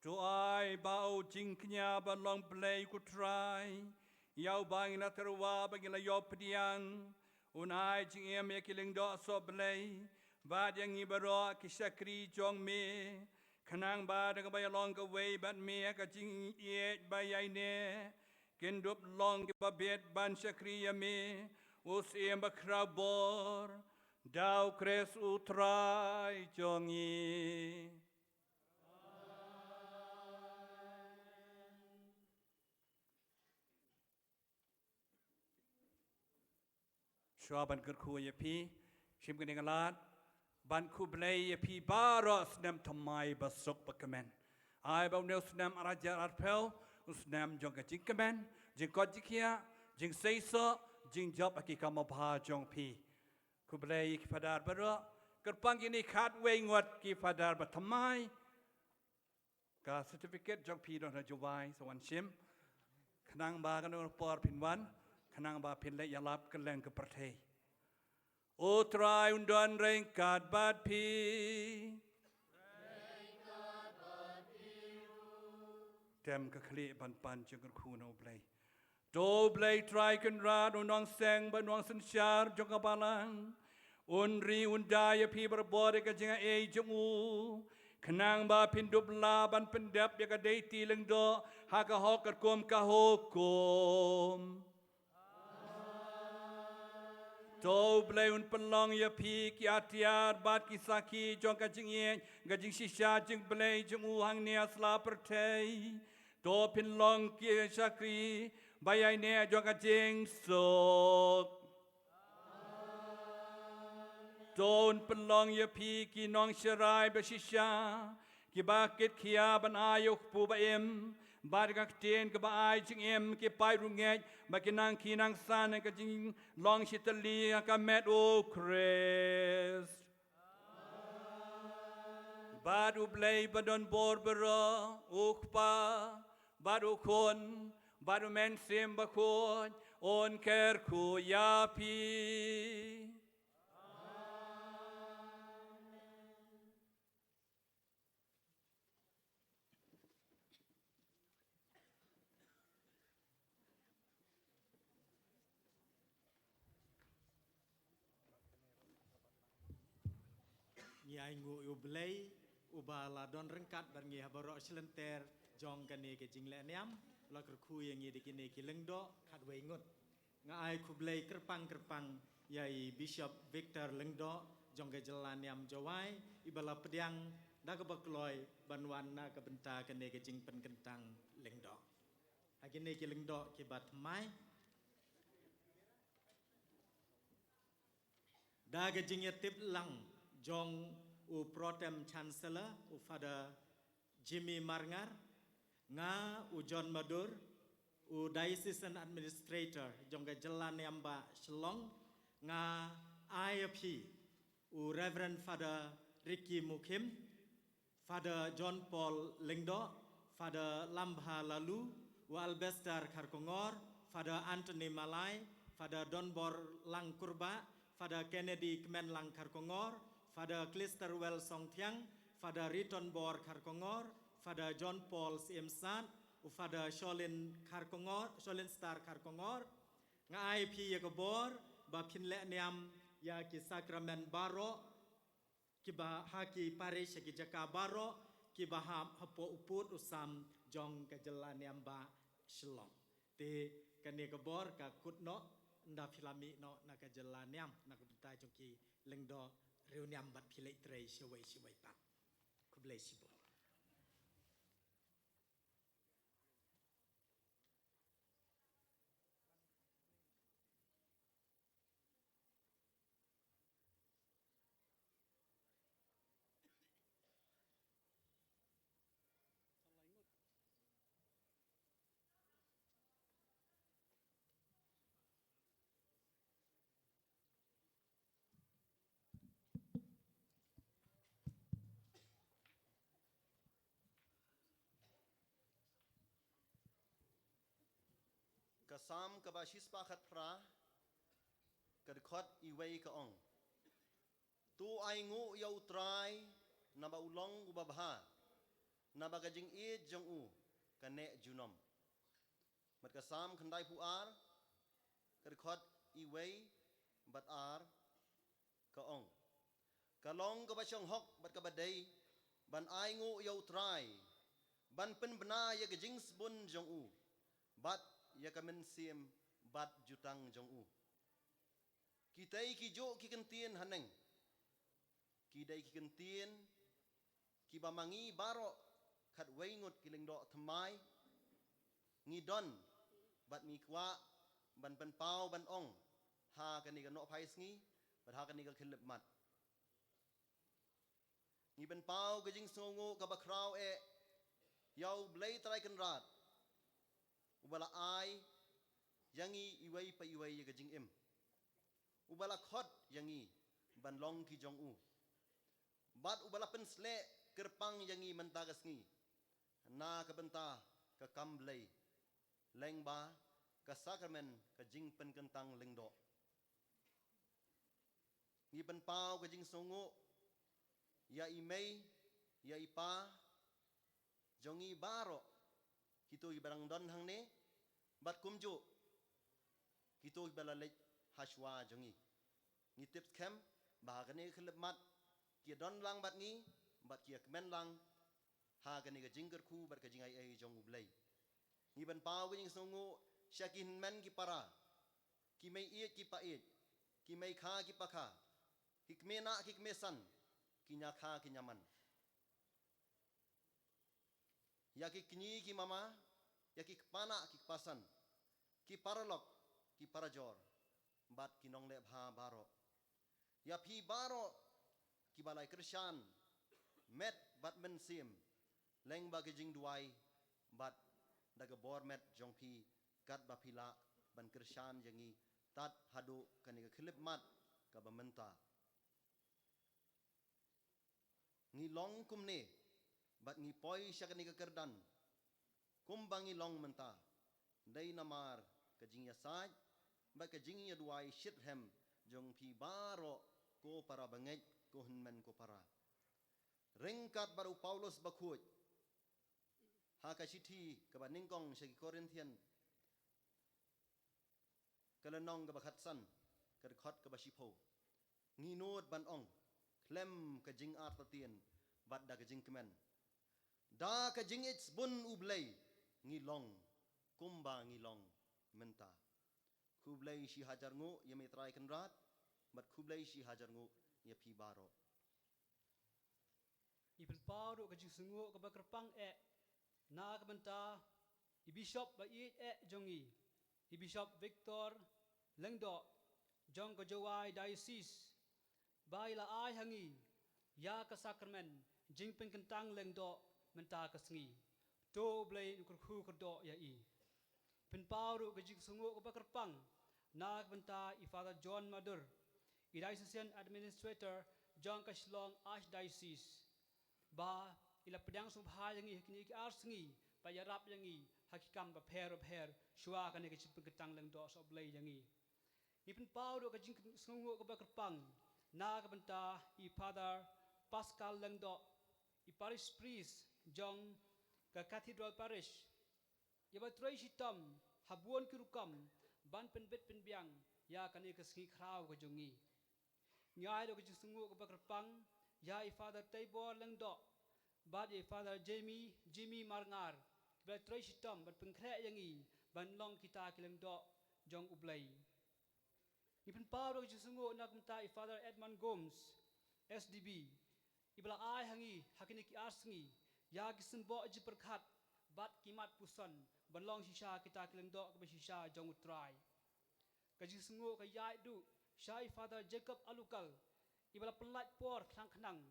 To ai ba u jingkñia ba long Blei ko Trai, ïa uba ngi la tyrwa bad ngi la ïoh pdiang, un ai jingim ïa ki lyngdoh sohblei bad ïa ngi baroh ki shakri jong me, khnang ba da kaba ïalong kawei bad me ha ka jingïeit ba ïaineh, kin dup long kiba bit ban shakri ïa me, u Syiem bakhraw bor, da u Khrist u Trai jong ngi. Shuwa ban kyrkhu ïa phi, shim kane ka lad ban khublei ïa phi baroh, snem thymmai ba suk ba kmen. Ai ba une u snem ar hajar arphew, u snem jong ka jingkmen, jingkoit jingkhiah, jingseisoh, jingjop ha ki kam babha jong phi. Khublei ïa ki phadar baroh, kyrpang kine khatwei ngut ki phadar ba thymmai. Ka certificate jong phi don ha Jowai, sa wan shim. Khnang ba kano por phin wan, khnang ba phin leit ïalap kylleng ka pyrthei. U Trai un don ryngkat bad phi. Tem ka khlieh ban pan jingkyrkhu na U Blei. To U Blei Trai Kynrad, u nongseng bad u nongsynshar jong ka balang, un ri un da ïa phi barabor ïa ka jingaiei jong u, khnang ba phin dup lah ban pyndep ïa ka deiti lyngdoh ha ka hok katkum ka hukum. To U Blei un pynlong ïa phi ki atiar bad ki sakhi jong ka jingïeit, ka jingshisha jingblei jong u hangne ha sla pyrthei. To phin long ki shakri ba ïaineh jong ka jingsuk. To un pynlong ïa phi ki nongsharai ba shisha, kiba kit khia ban ai ïa u kpu ba im, bad ka ktien kaba ai jingim, ki paid riewngeit, ba ki nang khie nang san ha ka jinglong shi tylli ha ka met U Khrist. Bad U Blei ba don bor baroh, U Kpa, bad U Khun, bad U Mynsiem Bakhuid, un kyrkhu ïa phi. Ngi ainguh ïa U Blei, uba la don ryngkat bad ngi ha baroh shi lynter jong kane ka jingleh niam, la kyrkhu ïa ngi da kine ki lyngdoh khatwei ngut. Nga ai khublei kyrpang kyrpang ïa i Bishop Victor Lyngdoh jong ka jylla niam Jowai, iba la pdiang da kaba kloi ban wan na ka bynta kane ka jingpynkyntang lyngdoh. Ha kine ki lyngdoh kiba thymmai, da ka jingïatip lang jong u Pro Tem Chancellor, u Father Jimmy Marngar, nga u John Madur, u Diocesan Administrator jong ka jylla niam ba Shillong, nga ai ïa phi u Reverend Father Ricky Mukhim, Father John Paul Lyngdoh, Father Lambha Lalu, u Albester Kharkongor, Father Anthony Malai, Father Donbor Langkurbah, Father Kennedy Kmenlang Kharkongor, Father Clisterwell Songthiang, Father Riton Bor Kharkongor, Father John Paul Siemsat, u Father Sholin Kharkongor, Sholin Star Kharkongor. Nga ai phi ïa ka bor ba phin leh niam ïa ki sakramen baroh, kiba ha ki parish, ha ki jaka baroh kiba hap hapoh u pud u sam jong ka jylla niam ba Shillong. Te kane ka bor ka kut noh, ynda phi la mih noh na ka jylla niam na ka bynta jong ki lyngdoh riewniam bad phi leit trei shawei shawei pat. Khublei shibun. Ka Salm kaba shispah khatphra, ka dkhot iwei ka ong: To ainguh ïa U Trai, naba u long uba bha, naba ka jingïeit jong u ka neh junom. Bad ka Salm khyndai phew ar, ka dkhot iwei bad ar, ka ong: Ka long kaba shong hok bad kaba dei ban ainguh ïa U Trai, ban pynbna ïa ka jingsbun jong u, bad ïa ka mynsiem bad jutang jong u. Kitei kijuh ki kyntien haneng, ki dei ki kyntien kiba ma ngi baroh khatwei ngut ki lyngdoh thymmai ngi don bad ngi kwah ban pynpaw ban ong ha kane ka nohphai sngi bad ha kane ka khyllipmat. Ngi pynpaw ka jingsngewnguh kaba khraw eh ïa U Blei Trai Kynrad, uba la ai ïa ngi iwei pa iwei ïa ka jingim, uba la khot ïa ngi ban long ki jong u, bad uba la pynsleh kyrpang ïa ngi mynta ka sngi na ka bynta ka kam Blei, lyngba ka sakramen ka jingpynkyntang lyngdoh. Ngi pynpaw ka jingsngewnguh ïa i mei, ïa i pa jong ngi baroh, kito kiba dang don hangne, bad kumjuh kito kiba la leit hashwa jong ngi. Ngi tip skhem ba ha kane ka khyllipmat ki ïa don lang bad ngi, bad ki ïa kmen lang ha kane ka jingkyrkhu bad ka jingai ei jong U Blei. Ngi pynpaw ka jingsngewnguh sha ki hynmen ki para, ki mei ïeit ki pa ïeit, ki mei kha ki pa kha, ki kmie nah ki kmie san, ki ñia kha ki ñia man, ïa ki kñi ki mama, ïa ki kpa nah ki kpa san, ki paralok, ki parajor, bad ki nongleh bha baroh. Ïa phi baroh kiba la kyrshan met bad mynsiem lyngba ka jingduwai bad da ka bor met jong phi, katba phi lah ban kyrshan ïa ngi tad haduh kane ka khyllipmat kaba mynta. Ngi long kumne bad ngi poi sha kane ka kyrdan kumba ngi long mynta, dei namar ka jingïasaid bad ka jingïaduwai shitrhem jong phi baroh, ko para bangeit, ko hynmen ko para. Ryngkat bad u Paulus Bakhuid ha ka shithi kaba nyngkong sha ki Korinthian, ka lynnong kaba khatsan, ka dkhot kaba shiphew, ngi nud ban ong khlem ka jingartatien bad da ka jingkmen: Da ka jingïeit sbun U Blei ngi long kumba ngi long mynta. Khublei shihajar nguh ïa me Trai Kynrad, bad khublei shihajar nguh ïa phi baroh. Ngi pynpaw ruh ka jingsngewnguh kaba kyrpang eh na ka bynta i Bishop ba ïeit eh jong ngi, i Bishop Victor Lyngdoh, jong ka Jowai Diocese, ba i la ai ha ngi ïa ka sakramen jingpynkyntang lyngdoh mynta ka sngi. To U Blei un kyrkhu kyrdoh ïa i. Pynpaw ruh ka jingsngewnguh kaba kyrpang na ka bynta i Father John Madur, i Diocesan Administrator jong ka Shillong Archdiocese, ba i la pdiang sngewbha ïa ngi ha kine ki ar sngi, ba ïarap ïa ngi ha ki kam bapher bapher shuwa kane ka jingpynkyntang lyngdoh soh Blei ïa ngi. Ngi pynpaw ruh ka jingsngewnguh kaba kyrpang na ka bynta i Father Pascal Lyngdoh, i Parish Priest jong ka Cathedral Parish, ïa ba trei shitom ha bun ki rukom ban pynbit pynbiang ïa kane ka sngi khraw ka jong ngi. Ngi ai ruh ka jingsngewnguh kaba kyrpang ïa i Father Teibor Lyngdoh bad ïa i Father Jimmy, Jimmy Marngar, kiba la trei shitom ban pynkhreh ïa ngi ban long kita ki lyngdoh jong U Blei. Ngi pynpaw ruh ka jingsngewnguh na ka bynta i Father Edmund Gomes, S D B, iba la ai ha ngi ha kine ki ar sngi ïa ki symboh jingpyrkhat bad ki mat puson ban long shisha kita ki lyngdoh kiba shisha jong U Trai. Ka jingsngewnguh ka ïaid ruh sha i Father Jacob Alukal, iba la pynlait por khnang khnang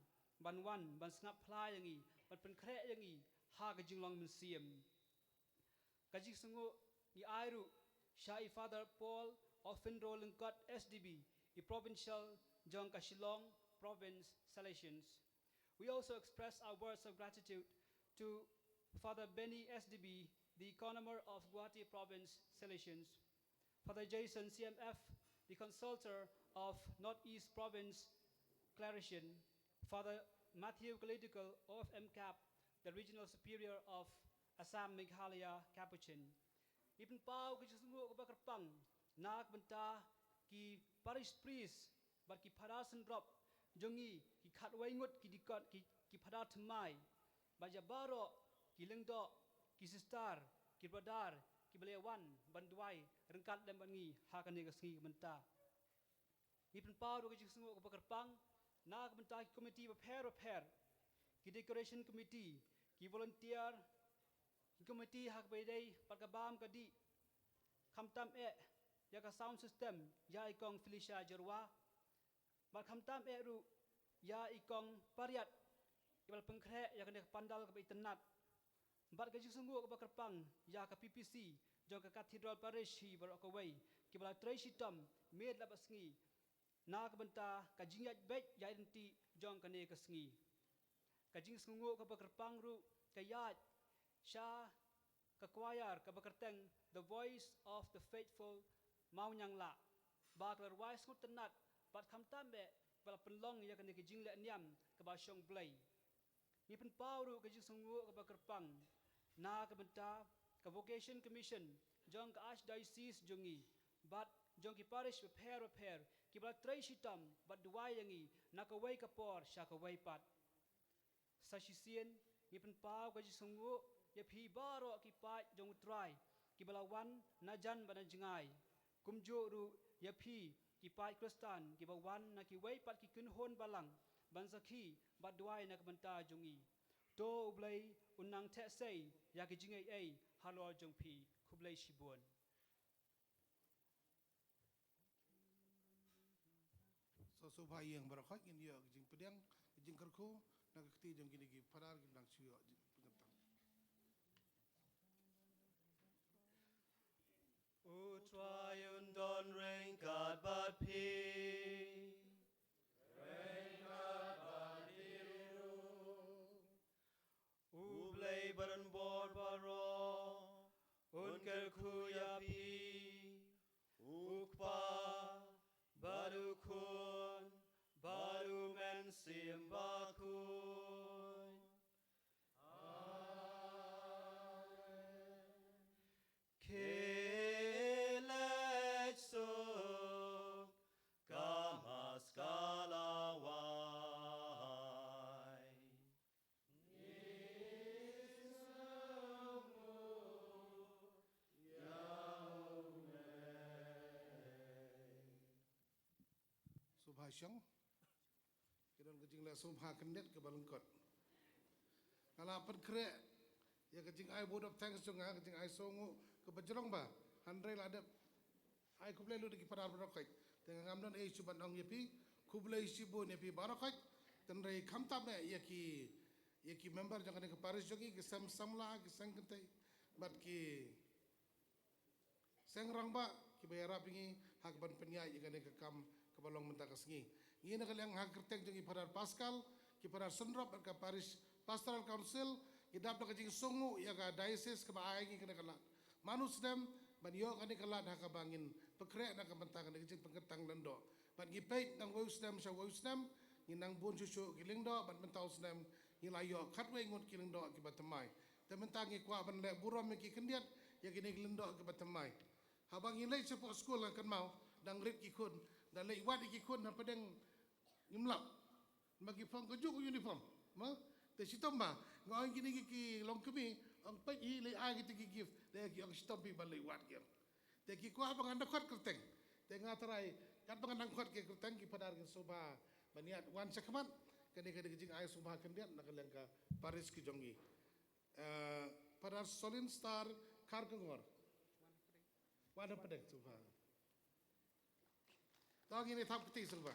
ban wan ban sngap phla ïa ngi, ban pynkhreh ïa ngi ha ka jinglong mynsiem. Ka jingsngewnguh ngi ai ruh sha i Father Paul Offinro Lyngkot S D B, i Provincial jong ka Shillong Province Salesians. We also express our words of gratitude to Father Benny S D B, the Economist of Guwahati Province Salesians, Father Jason C M F, the Consultor of Northeast Province Claretian, Father Matthew Kalidugal, O F M Cap, the Regional Superior of Assam Meghalaya Capuchin. Ngi pynpaw ka jingsngewnguh kaba kyrpang na ka bynta ki parish priest bad ki phadar synrop jong ngi, ki khatwei ngut ki dikon, ki, ki phadar thymmai, bad ïa baroh ki lyngdoh, ki sister, ki brother kiba la wan ban duwai ryngkat lem bad ngi ha kane ka sngi ka bynta. Ngi pynpaw ruh ka jingsngewnguh kaba kyrpang na ka bynta ki komiti bapher bapher, ki decoration committee, ki volunteer, ki komiti ha kaba ïadei bad ka bam ka dih, khamtam eh ïa ka sound system ïa i Kong Felicia Jyrwa, bad khamtam eh ruh ïa i Kong Pariat iba la pynkhreh ïa kane ka pandal kaba itynnad. Bad ka jingsngewnguh kaba kyrpang ïa ka P P C jong ka Cathedral Parish hi baroh kawei, kiba la trei shitom miet la bad sngi na ka bynta ka jingïaid beit ïaid ryntih jong kane ka sngi. Ka jingsngewnguh kaba kyrpang ruh ka ïaid sha ka choir kaba kyrteng The Voice of the Faithful Mawnianglah, ba ka la rwai sngewtynnad bad khamtam eh ba la pynlong ïa kane ka jingleh niam kaba shong Blei. Ngi pynpaw ruh ka jingsngewnguh kaba kyrpang na ka bynta ka Vocation Commission jong ka Archdiocese jong ngi bad jong ki parish bapher bapher kiba la trei shitom bad duwai ïa ngi na kawei ka por sha kawei pat. Sa shisien ngi pynpaw ka jingsngewnguh ïa phi baroh ki paid jong U Trai kiba la wan na jan bad na jngai. Kumjuh ruh ïa phi ki paid Khristan kiba wan na kiwei pat ki kynhun balang ban sakhi bad duwai na ka bynta jong ngi. To U Blei un nang theh sei ïa ki jingaiei halor jong phi. Khublei shibun. Sa sngewbha ïeng baroh khoit, ngin ïoh ka jingpdiang, ka jingkyrkhu na ka kti jong kine ki phadar kiba dang shu ïoh jingpynkyrteng. U Trai un don ryngkat bad phi. Ryngkat bad phi ruh. U Blei badonbor baroh un kyrkhu ïa phi, U Kpa bad U Khun bad U Mynsiem Bakhuid. Amen. Khie leit suk, ka Mass ka la wai. Sngewbha shong. Ki don ka jingleh sngewbha khyndiat kaba lyngkot. Nga la pynkhreh ïa ka jingai vote of thanks jong nga, ka jingai sngewnguh kaba jrong bha. Hynrei la dep ai khublei lut ïa ki phadar baroh khoit. Te nga ngam don ei shuh ban ong ïa phi, khublei shibun ïa phi baroh khoit. Hynrei khamtam eh ïa ki, ïa ki member jong kane ka parish jong ngi, ki sem samla, ki seng kynthei bad ki seng rangbah kiba ïarap ïa ngi ha kaban pynïaid ïa kane ka kam kaba long mynta ka sngi. Ngi na ka liang ha ka kyrteng jong i Phadar Pascal, ki phadar synrop bad ka Parish Pastoral Council, ngi dap da ka jingsngewnguh ïa ka diocese kaba ai ngi kane ka lad man u snem ban ïoh kane ka lad ha kaba ngin pynkhreh na ka bynta kane ka jingpynkyrteng lyngdoh. Bad ngi peit na uwei u snem sha uwei u snem, ngi nang bun shuh shuh ki lyngdoh bad mynta u snem ngi la ïoh khatwei ngut ki lyngdoh kiba thymmai. Te mynta ngi kwah ban leh burom ïa ki khyndiat ïa kine ki lyngdoh kiba thymmai. Haba ngi leit shapoh skul nga kynmaw dang rit ki khun, da leit wad ïa ki khun hapdeng ngim lap. Ma ki phong kajuh ka uniform. Ma te shitom ba nga ong kine ki, ki longkmie, ong peit hi leit ai kito ki gift, da ki ong shitom phi ban leit wad ki ong. Te ki kwah ba ngan da khot kyrteng. Te nga trai katba ngan da khot ki kyrteng ki phadar kin sngewbha ban ïaid wan shakhmat. Kane ka dei ka jingai sngewbha khyndiat na ka liang ka parish ka jong ngi. Eh, Phadar Solin Star Kharkongor. Wan hapdeng sngewbha. To ngin ïa thap kti sngewbha.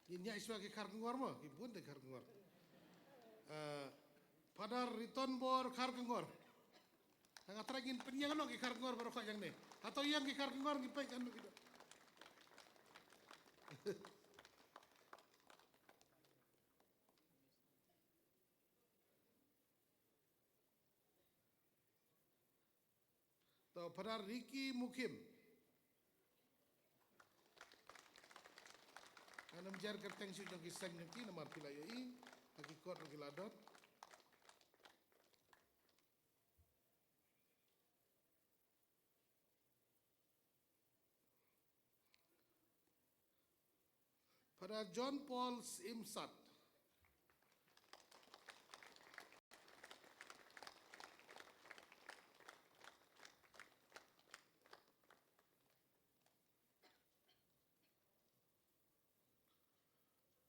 Ngin ïaid shuwa ki Kharkongor mo, ki bun te Kharkongor. Eh, Phadar Ritonbor Kharkongor. Nga trai ngin pynïeng noh ki Kharkongor baroh khoit hangne. Hato ïeng ki Kharkongor ngin peit kan kita. Phadar Ricky Mukhim. Ngan ym jer kyrteng shuh jong ki seng jong ki namar ki la ïohi ha ki kot ba ki la dot. Phadar John Paul Syiemsat.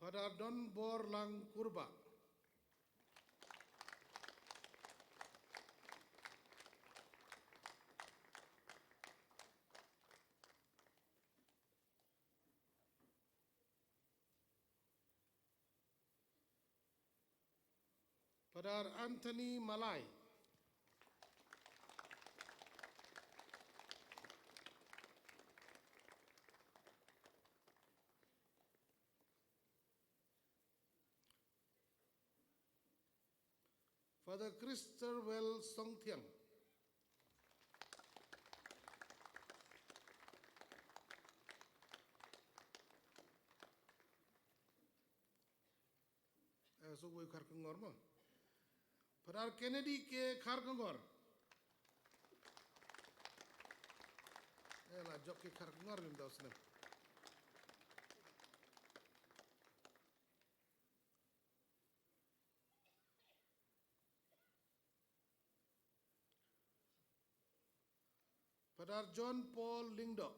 Phadar Donborlang Kurbah. Phadar Anthony Malai. Phadar Christowell Songthiang. Eh, so wei Kharkongor mo. Phadar Kennedy K Kharkongor. Eh, la jok K Kharkongor mynta u snem. Phadar John Paul Lyngdoh.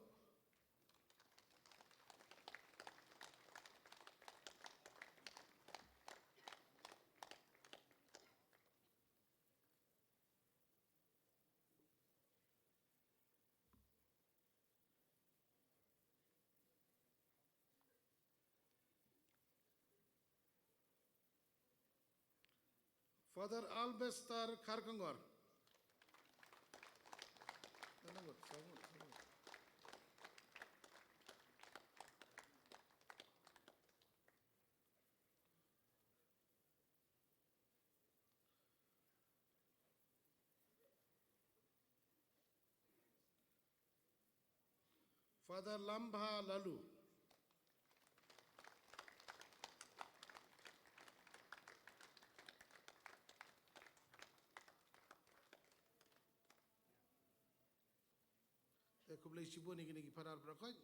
Phadar Albester Kharkongor. Phadar Lambha Lalu. Te khublei shibun ïa kine ki phadar baroh khoit.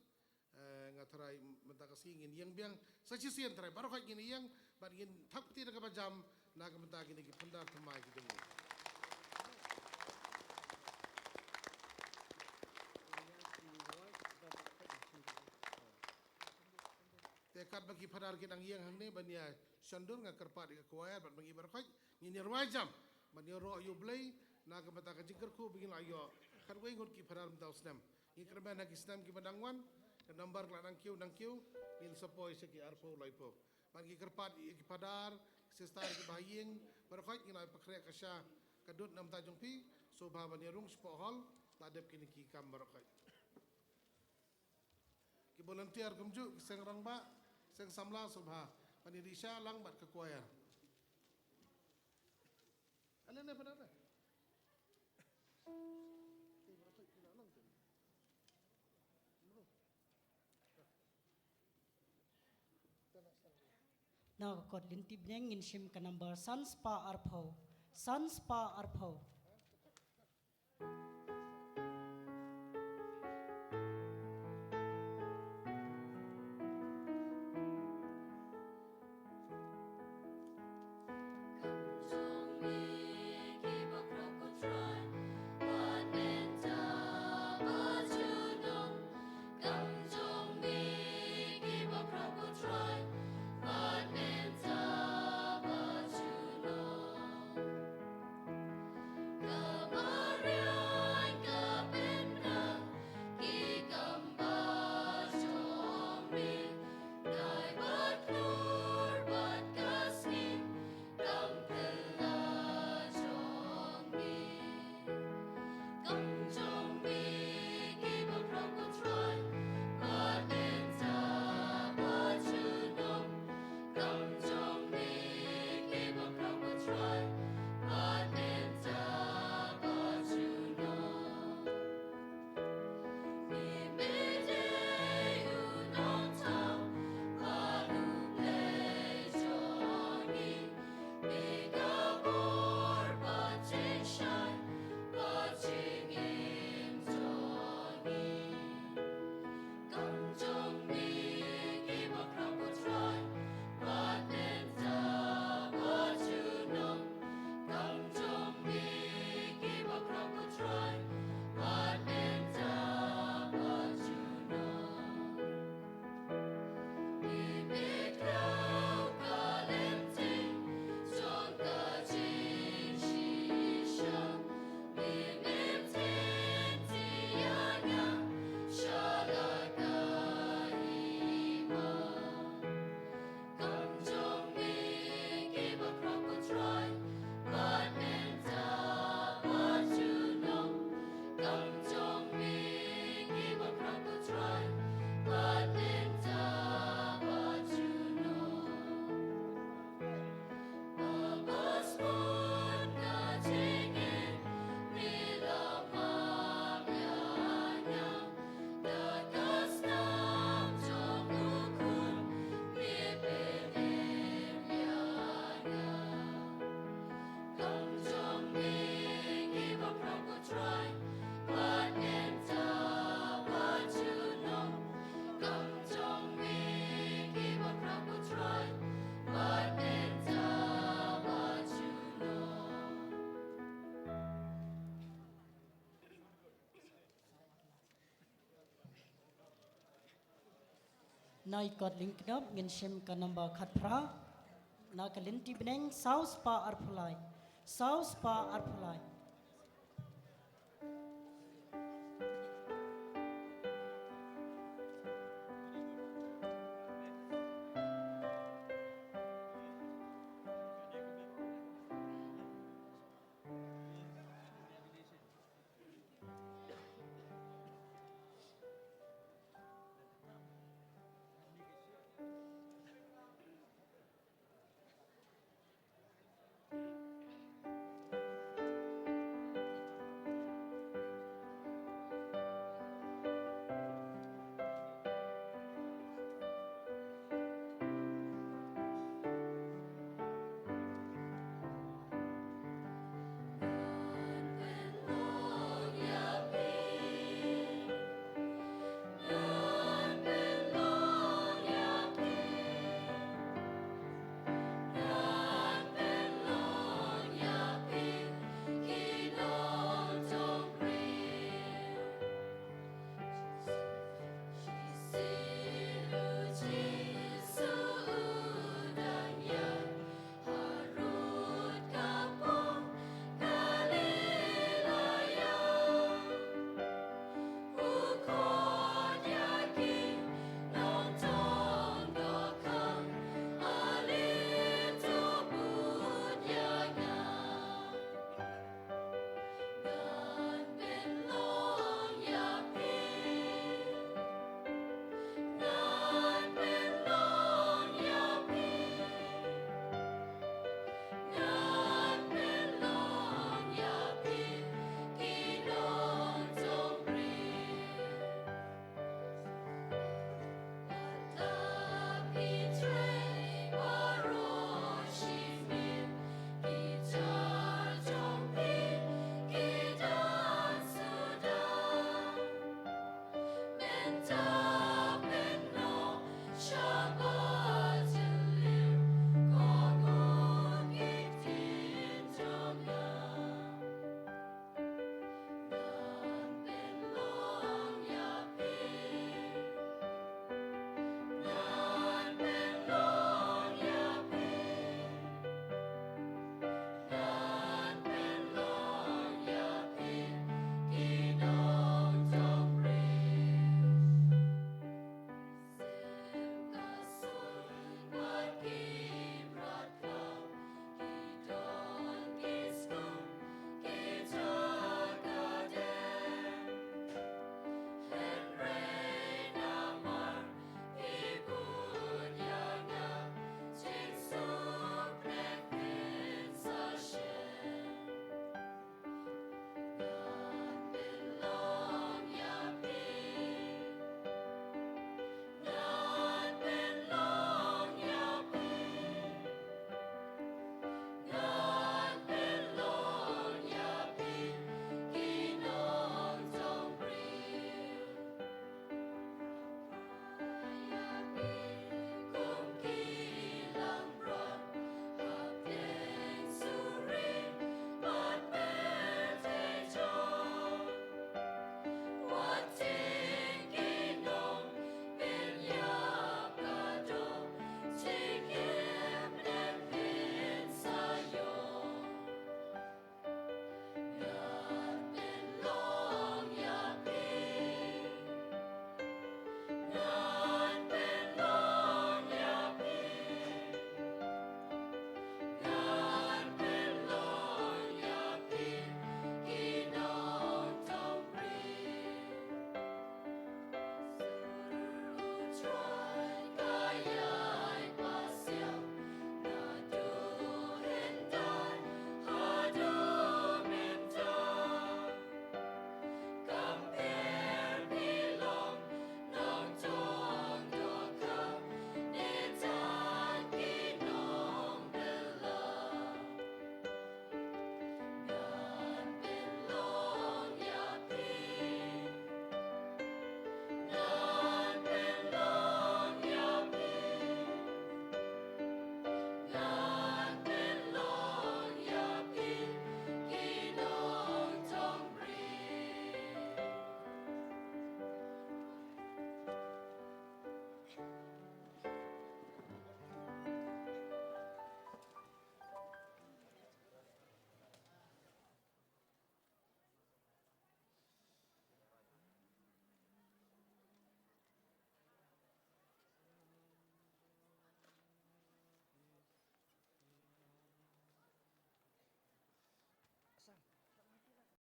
Eh, nga tharai mynta ka sngi ngin ïeng biang sa shisien, tharai baroh khoit ngin ïeng bad ngin thap kti da kaba jam na ka bynta kine ki phadar thymmai ki jong ngi. Te katba ki phadar ki dang ïeng hangne ban ïa shon dur, nga kyrpad ïa ka choir bad ma ngi baroh khoit ngin ïa rwai jam ban ïaroh ïa U Blei na ka bynta ka jingkyrkhu ba ngin la ïoh khatwei ngut ki phadar mynta u snem. Ngi kyrmen ha ki snem kiba dang wan, ka nambar ka la nang kiew nang kiew, ngin sa poi sha ki arphew laiphew. Bad ngi kyrpad ïa ki phadar, ki sister, kiba ha ïing baroh khoit, ngin la pynkhreh ka sha ka dud na bynta jong phi. Sngewbha ban ïa rung shapoh hall, la dep kine ki kam baroh khoit. Ki volunteer kumjuh, ki seng rangbah, seng samla, sngewbha ban ïa dih sha lang bad ka choir. Ale ne, phadar ne. Na ka kot Lynti Bneng ngin shim ka nambar san spah arphew. San spah arphew. Na i kot lyngknop ngin shim ka number khatphra. Na ka lynti bneng saw spah arphew lai. Saw spah arphew lai.